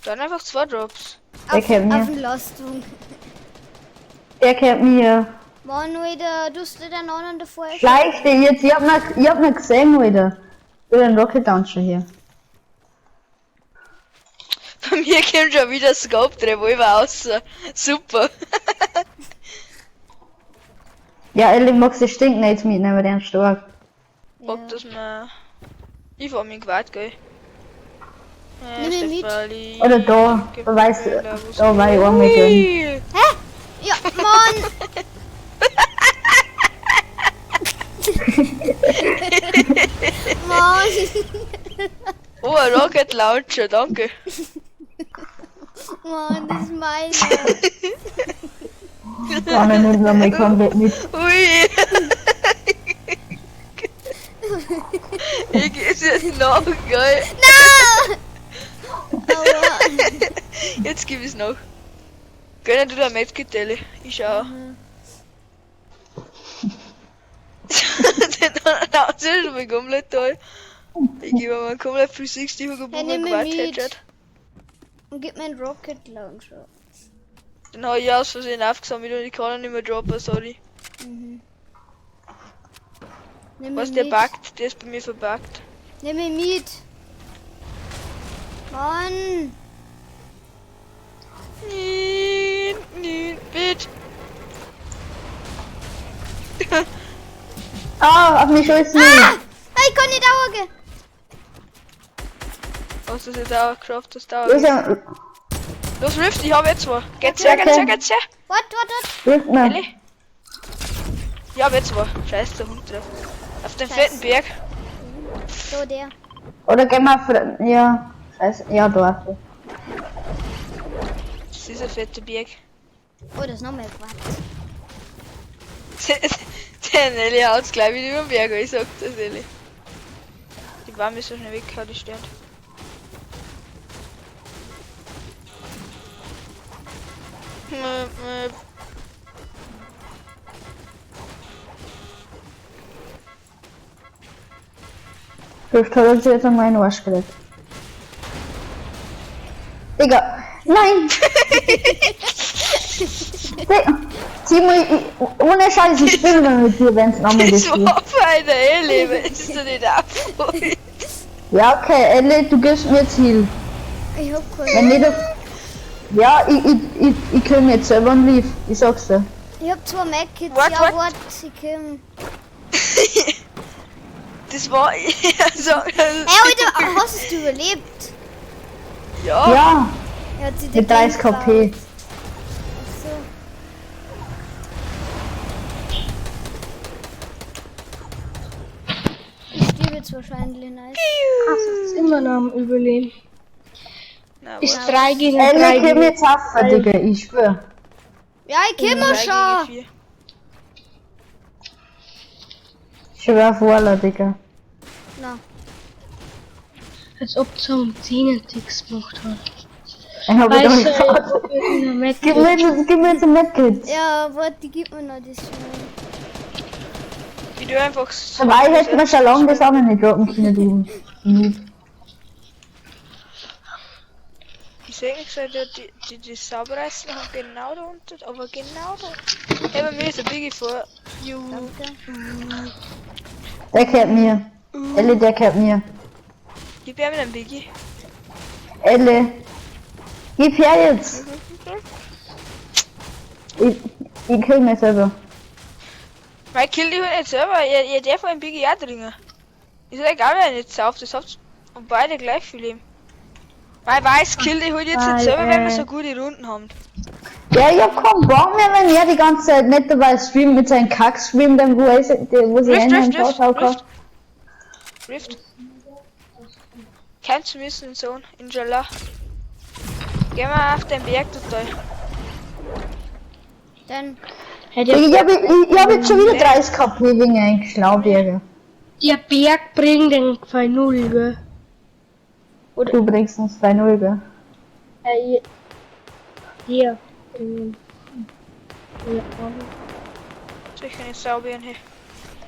Speaker 2: Dann einfach zwei Drops.
Speaker 3: Der
Speaker 1: Auf,
Speaker 3: kennt
Speaker 1: auf
Speaker 3: mir.
Speaker 1: den Lastwagen.
Speaker 3: Der kennt mir.
Speaker 1: Mann, Alter, du hast dir den anderen davor
Speaker 3: Schleich dich jetzt, ich hab noch gesehen, Alter. Ich bin ein Rocket Launcher hier.
Speaker 2: Bei mir kommt schon wieder Scope Revolver raus. Super.
Speaker 3: Ja, Elli magst du stinken jetzt mitnehmen, der ist stark.
Speaker 2: Bock, dass man. Ich fahr mit Quad, gell?
Speaker 1: Nimm ihn mit.
Speaker 3: Oder da, da weiß, da war ich einmal drin.
Speaker 1: Hä? Ja, Mann! Mann!
Speaker 2: Oh, ein Rocket Launcher, danke.
Speaker 1: Mann, das ist meiner.
Speaker 3: Einer nimmt nochmal komplett mit.
Speaker 2: Ui. Ich geb's dir nach, gell?
Speaker 1: Na!
Speaker 2: Jetzt gib es noch. Gönn du da Medkit, Elli. Ich schau.
Speaker 1: Mhm.
Speaker 2: Den haut sie schon mal komplett toll. Ich gebe mal komplett 360 Hugo
Speaker 1: Hey,
Speaker 2: Boomer
Speaker 1: nimm mich
Speaker 2: Quad
Speaker 1: mit.
Speaker 2: Headshot.
Speaker 1: Und gib mir einen Rocket Launcher.
Speaker 2: Den habe ich aus Versehen aufgesammelt und ich kann ihn nicht mehr droppen, sorry.
Speaker 1: Mhm. Nimm
Speaker 2: Was
Speaker 1: mich
Speaker 2: der
Speaker 1: mit.
Speaker 2: buggt, der ist bei mir verbuggt.
Speaker 1: Nimm mich mit. Mann.
Speaker 2: Nein, nein, bitch.
Speaker 3: Ah, auf mich schießen.
Speaker 1: Ah! Ich kann nicht augen.
Speaker 2: Was ist jetzt auch geschafft, das dauert.
Speaker 3: Los, ja,
Speaker 2: Los, Rift, ich hab jetzt zwei. Geht's her, geht's her, geht's her.
Speaker 1: What, what, what?
Speaker 3: Rift mir.
Speaker 2: Elli. Ich hab jetzt zwei. Scheiße, der Hund drauf. Auf dem
Speaker 1: Scheiße.
Speaker 2: fetten Berg.
Speaker 1: So, der.
Speaker 3: Oder geh mal für, ja, scheiße, ja, da.
Speaker 2: Das ist ein fetter Berg.
Speaker 1: Oh, das ist noch mehr Quatsch.
Speaker 2: Der Nelly haut's gleich wieder über den Berg, ich sag das Nelly. Die Bahn ist so schnell weg, die stört. Möp, möp.
Speaker 3: Rift hat uns jetzt an meinen Arsch gelegt. Digga, nein! Digga, Timo, ich, ohne Scheiß, ich spiele mehr mit dir, wenn's nochmal
Speaker 2: Das
Speaker 3: das
Speaker 2: war bei der Elli, weißt du nicht abholen.
Speaker 3: Ja, okay, Elli, du gibst mir Ziel.
Speaker 1: Ich hab
Speaker 3: Wenn
Speaker 1: keinen.
Speaker 3: nicht, ja, ich kill mir jetzt selber und lief. Ich sag's dir.
Speaker 1: Ich hab zwei Medkits.
Speaker 2: What,
Speaker 1: Ja,
Speaker 2: what?
Speaker 1: what? Ich komm.
Speaker 2: Das war. Also,
Speaker 1: Ey, Alter, hast du überlebt?
Speaker 2: ja.
Speaker 3: Ja,
Speaker 1: Er hat sich
Speaker 3: mit 30 KP.
Speaker 1: Ach so. Ich sterbe jetzt wahrscheinlich, nice.
Speaker 4: Das ist immer noch am Überleben.
Speaker 2: Na,
Speaker 4: Ist
Speaker 2: was?
Speaker 4: 3 gegen 3
Speaker 3: Elli, kill
Speaker 4: gegen
Speaker 3: mir jetzt auf, Digga, ich schwör.
Speaker 1: Ja, ich komm
Speaker 2: Drei
Speaker 1: schon.
Speaker 2: gegen vier.
Speaker 3: Ich schwör auf Walla, Digga.
Speaker 1: Na,
Speaker 4: Als ob so ein 10 Ticks gemacht hat.
Speaker 3: Ich hab wieder
Speaker 4: Weißt du,
Speaker 3: geschaut.
Speaker 4: ob irgendein
Speaker 3: Gib mir jetzt, gib mir jetzt ein Medkit.
Speaker 1: ja, warte, die gibt mir noch das schnell.
Speaker 2: Ich tu einfach so.
Speaker 3: Dabei hätten wir schon lange das auch noch nicht droppen können, du Noob.
Speaker 2: Ich seh nicht, die Sauberreißen haben genau da unten, aber genau da. Hey, bei mir ist ein Biggie vor. Juhu.
Speaker 1: Danke.
Speaker 3: Der gehört mir. Elli, der gehört mir.
Speaker 2: Gib her mit einem Biggie.
Speaker 3: Elli. Gib her jetzt. Ich kill mich selber.
Speaker 2: Mein kill dich halt nicht selber, ihr darf einen Biggie auch trinken. Ist ja egal, wer nicht sauft, das habt und beide gleich viel Leben. Mein weiß kill dich halt jetzt nicht
Speaker 4: Weil,
Speaker 2: selber, wenn wir so gute Runden haben.
Speaker 3: Ja, ich hab keinen Bock mehr, wenn er die ganze Zeit nicht dabei streamt mit seinem Kack-Stream, dann wo, er, wo sie
Speaker 2: Rift,
Speaker 3: einen
Speaker 2: Rift, Rift,
Speaker 3: Vorschau
Speaker 2: Rift. Rift. Kämpfen müssen, Sohn, inshallah. Geh mal auf den Berg total.
Speaker 1: Dann,
Speaker 4: Hey, der,
Speaker 3: Ich hab jetzt schon wieder 30 KP wegen einem Schlaubärger.
Speaker 4: der Berg bringt den 2-0, gell?
Speaker 3: Du bringst uns 2-0, gell?
Speaker 4: Hier. Ja.
Speaker 2: Soll ich nicht sauber hier?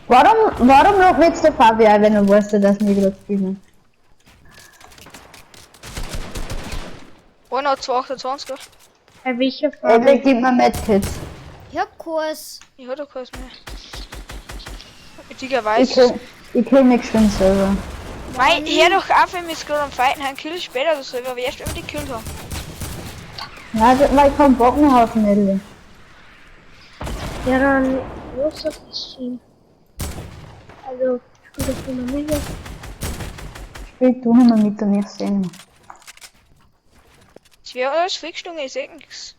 Speaker 3: Warum lobt mir jetzt der Fabian, wenn er weiß, dass wir gerade streamen?
Speaker 2: Einer hat 228, gell?
Speaker 4: Welcher Farbe?
Speaker 3: Elli, gib mir Medkit.
Speaker 1: ich hab Kurs.
Speaker 2: Ich hab doch keins mehr. Digga weiß.
Speaker 3: Ich kill mich schon selber.
Speaker 2: Mei, hör doch auf, wenn wir jetzt gerade am Fighten haben, kill ich später oder so, aber erst wenn wir die gekillt haben.
Speaker 3: Nein, weil ich keinen Bock mehr auf den Elli.
Speaker 4: Ja, dann los auf den Stream. Also, spiel das immer mit.
Speaker 3: Spiel du nicht mehr mit und ich seh nicht mehr.
Speaker 2: Es wäre alles vollgestungen, ich seh nix.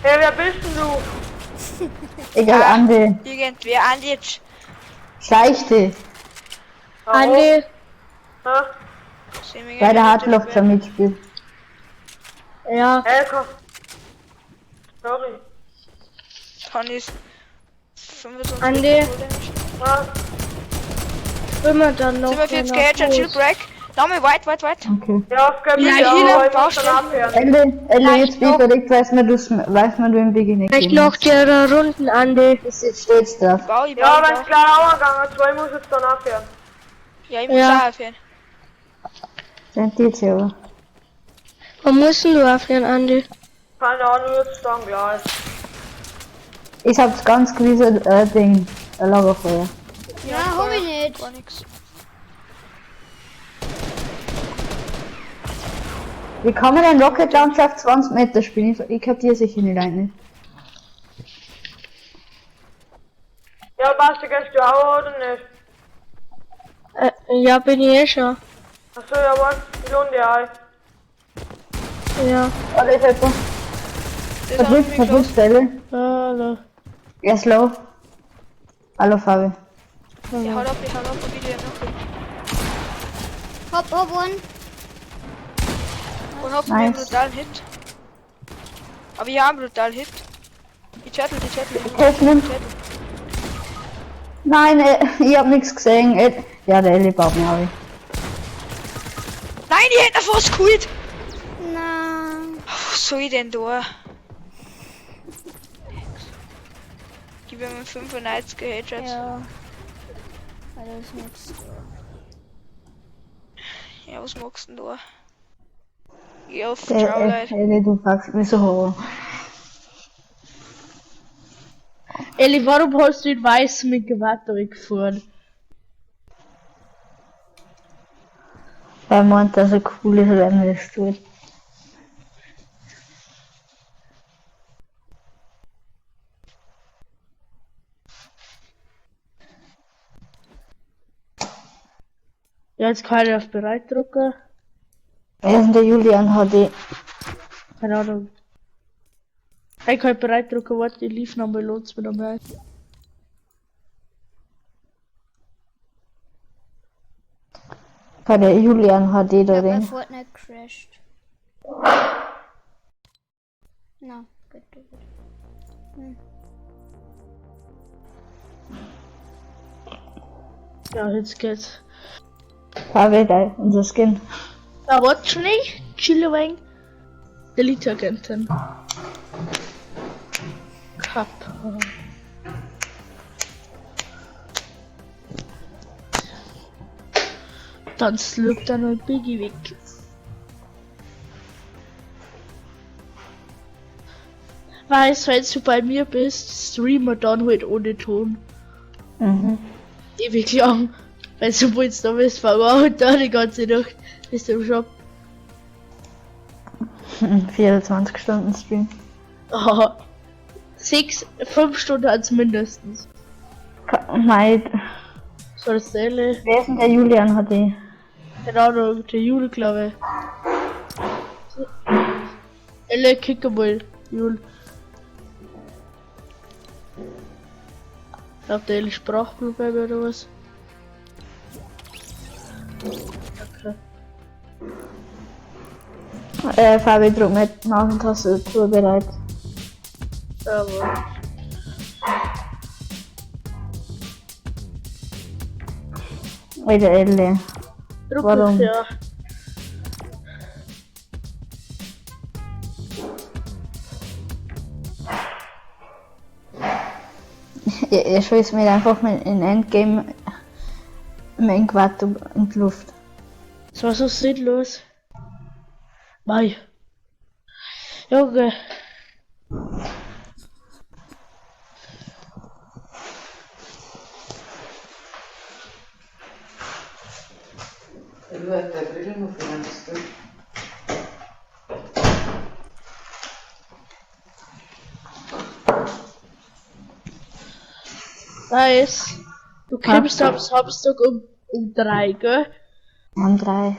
Speaker 5: Hey, wer bist denn du?
Speaker 3: Egal, Andi.
Speaker 2: Irgendwer, Andi jetzt.
Speaker 3: Schleich dich.
Speaker 4: Andi,
Speaker 5: Hä?
Speaker 2: Seh mich
Speaker 3: Weil der
Speaker 2: nicht
Speaker 3: Hartloch schon mitspielt.
Speaker 4: ja,
Speaker 5: Hey, komm. Sorry.
Speaker 2: Dann ist 25
Speaker 4: Andi.
Speaker 5: Was?
Speaker 4: Immer dann noch.
Speaker 2: 47
Speaker 4: einer
Speaker 2: Headshot, Shield
Speaker 4: groß.
Speaker 2: Break. Name weit, weit, weit.
Speaker 3: Okay.
Speaker 5: Ja, es geht
Speaker 4: Ja,
Speaker 5: ja,
Speaker 4: hier
Speaker 5: aber ich muss
Speaker 2: Baustelle.
Speaker 5: dann abhören.
Speaker 3: Elle, Elle, jetzt bin ich
Speaker 4: noch-
Speaker 3: verrückt, weiß man, du's, weiß man, du im Biggie nicht
Speaker 4: Vielleicht
Speaker 3: gegeben
Speaker 4: noch
Speaker 3: hast.
Speaker 4: die Runden, Andi.
Speaker 3: Das jetzt steht's drauf.
Speaker 2: Bau, ich bau,
Speaker 5: Ja,
Speaker 2: ich
Speaker 5: wenn's
Speaker 2: bau.
Speaker 5: gleich auch gegangen, zwei muss jetzt dann abhören.
Speaker 2: Ja, ich muss
Speaker 4: Ja.
Speaker 2: auch aufhören.
Speaker 3: Dann die jetzt aber.
Speaker 4: Wo müssen du aufhören, Andi?
Speaker 5: Keine Ahnung, jetzt dann gleich.
Speaker 3: Ich hab's ganz gewisse Ding. Ein Lagerfeuer.
Speaker 1: Ja, hab ich nicht.
Speaker 2: Gar nix.
Speaker 3: Wie kann man einen Rocket Launcher auf 20 Meter spielen? Ich kapier sicher nicht ein.
Speaker 5: Ja, Basti, gehst du auch oder nicht?
Speaker 4: Ja, bin ich eh schon.
Speaker 5: Achso, ja, was? Ich lohne dir ein.
Speaker 4: Ja.
Speaker 3: Oder ist jemand?
Speaker 2: Das haben
Speaker 3: Verdrückt,
Speaker 2: wir
Speaker 3: verdrückt, Elle.
Speaker 6: Hallo.
Speaker 3: Er ist low. Hallo Fabi.
Speaker 2: Ich hau ab, ich hau ab und wieder noch.
Speaker 1: Hopp, hopp, one.
Speaker 2: Und hoffen wir einen
Speaker 3: Nice.
Speaker 2: brutalen Hit. Aber ich habe einen brutalen Hit. Die Turtle, die Turtle. die
Speaker 3: Helf mir.
Speaker 2: Turtle.
Speaker 3: Nein, ich hab nichts gesehen. Ja, der Ellie baut mir auch.
Speaker 2: Nein, die hätten fast geholt.
Speaker 1: Na.
Speaker 2: Was soll ich denn da? Gib ihm einen 95er Headshot.
Speaker 1: Ja. Alles nix.
Speaker 2: Ja, was magst du denn da? Geh auf
Speaker 3: Der
Speaker 2: Traulite.
Speaker 3: Ellie, du fuckst mich so.
Speaker 6: Elli, warum hast du den Weißen mit Gewatter gefahren?
Speaker 3: Weil er meint, dass er cool ist, wenn man das tut.
Speaker 6: Ja, jetzt kann ich auf bereit drücken.
Speaker 3: Wer ist denn der Julian HD?
Speaker 6: Keine Ahnung. Ich kann bereit drücken, warte, ich lief nochmal, lohnt's mir nochmal.
Speaker 3: Bei der Julian HD
Speaker 1: Ich
Speaker 3: da
Speaker 1: hab mein
Speaker 3: drin.
Speaker 1: Fortnite crashed. Na, gut, gut, gut.
Speaker 6: Ja, jetzt geht's.
Speaker 3: Fabi, geil, unser Skin.
Speaker 6: Ja, warte schnell. Chill ein wenig. Delete-Agentin. Kappa. Dann slurpt er noch Biggie weg. Weißt, wenn du bei mir bist, streamer dann halt ohne Ton.
Speaker 3: Mhm.
Speaker 6: Ewig lang. Weil du wohl da bist, fang an und da die ganze Nacht bist du im Shop.
Speaker 3: 24 Stunden Stream.
Speaker 6: Oh. 6, 5 Stunden als mindestens.
Speaker 3: Mei,
Speaker 6: So das Selle.
Speaker 3: wer ist denn der Julian HD?
Speaker 6: Keine Ahnung, der Jule, glaube ich. Elle, kick mal, Jule. Ich glaub, der Elle Sprachprobleme oder was. Okay.
Speaker 3: Fabi, druck mit Maus und Tastatur bereit.
Speaker 6: Aber.
Speaker 3: Alter, Elle.
Speaker 6: Druck
Speaker 3: Warum?
Speaker 6: Ja.
Speaker 3: Er schießt mir einfach mit in Endgame mein Quad in die Luft.
Speaker 6: Das war so sinnlos. Mei. Junge.
Speaker 7: Lui te aprire una finestra.
Speaker 6: Weiß. Du kommst am Samstag um 3, gell?
Speaker 3: Um 3.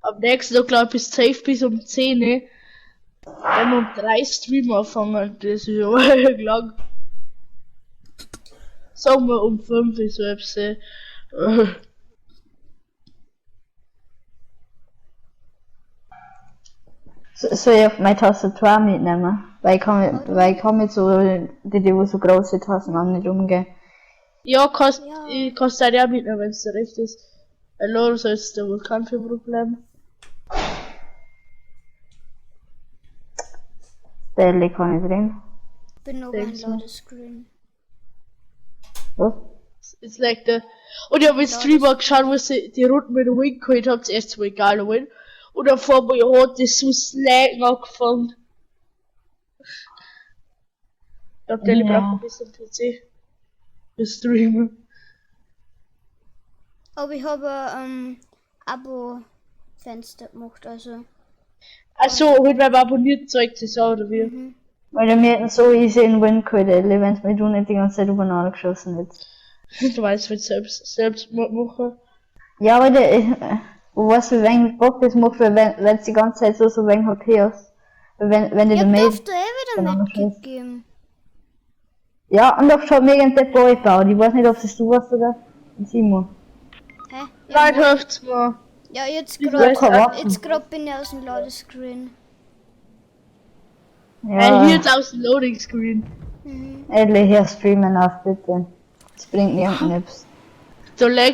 Speaker 6: Am nächsten Tag, glaub ich, bist du safe bis um 10. Ne? Wenn wir um 3 Stream anfangen, das ist ja lang. Sagen wir um 5 ist halb sechs.
Speaker 3: Soll ich auf meine Tastatur mitnehmen? Weil ich kann, weil ich kann mit so, die, wo so große Tasten haben, nicht umgehen.
Speaker 6: Ja, kannst,
Speaker 1: Ja.
Speaker 6: ich kannst auch mitnehmen, wenn es dir recht ist. Weil nur sollst du wohl kein Problem.
Speaker 3: Stelle kann ich drin.
Speaker 1: Bin oben ein
Speaker 6: Denkst du?
Speaker 1: Ladescreen.
Speaker 3: Was?
Speaker 6: It's like the. Und ich hab im Stream angeschaut, wo sie die Runden mit Win geholt haben, zuerst war egal Win. Und dann vor mir hat das so Slacken angefangen. Ich glaub, der
Speaker 3: Ja.
Speaker 6: braucht ein bisschen PC. Für Streamen.
Speaker 1: Aber ich habe ein Abo-Fenster gemacht, also.
Speaker 6: Also, halt, wenn man abonniert, zeigt es auch, oder wie?
Speaker 1: Mhm.
Speaker 3: Weil wir hätten so easy in Win geholt, Ellie, wenn's mir du nicht die ganze Zeit übereinander geschossen hättest.
Speaker 6: Du weißt, wenn selbst, Selbstmord machen.
Speaker 3: Ja, aber der, wo weißt du, wie wenig Bock das macht, weil wenn, wenn's die ganze Zeit so, so wenig HP hast. Wenn die
Speaker 1: Ich
Speaker 3: der
Speaker 1: hab
Speaker 3: Mate.
Speaker 1: durfte eh wieder
Speaker 3: Genau,
Speaker 1: Medkit geben.
Speaker 3: Ja, und auf hat mir irgendein Boy gebaut. Ich weiß nicht, ob es du warst oder Simon.
Speaker 1: Hä? Ja,
Speaker 6: Nein, hilft's mir.
Speaker 1: ja jetzt
Speaker 6: Ich
Speaker 1: grad,
Speaker 6: weiß
Speaker 3: auch
Speaker 1: jetzt grad bin ich aus dem Ladescreen.
Speaker 3: Ja,
Speaker 6: Hier jetzt aus dem Loading Screen.
Speaker 1: Mhm.
Speaker 3: Ellie, hier streamen auf, bitte. Das bringt niemandem nichts.
Speaker 6: So lag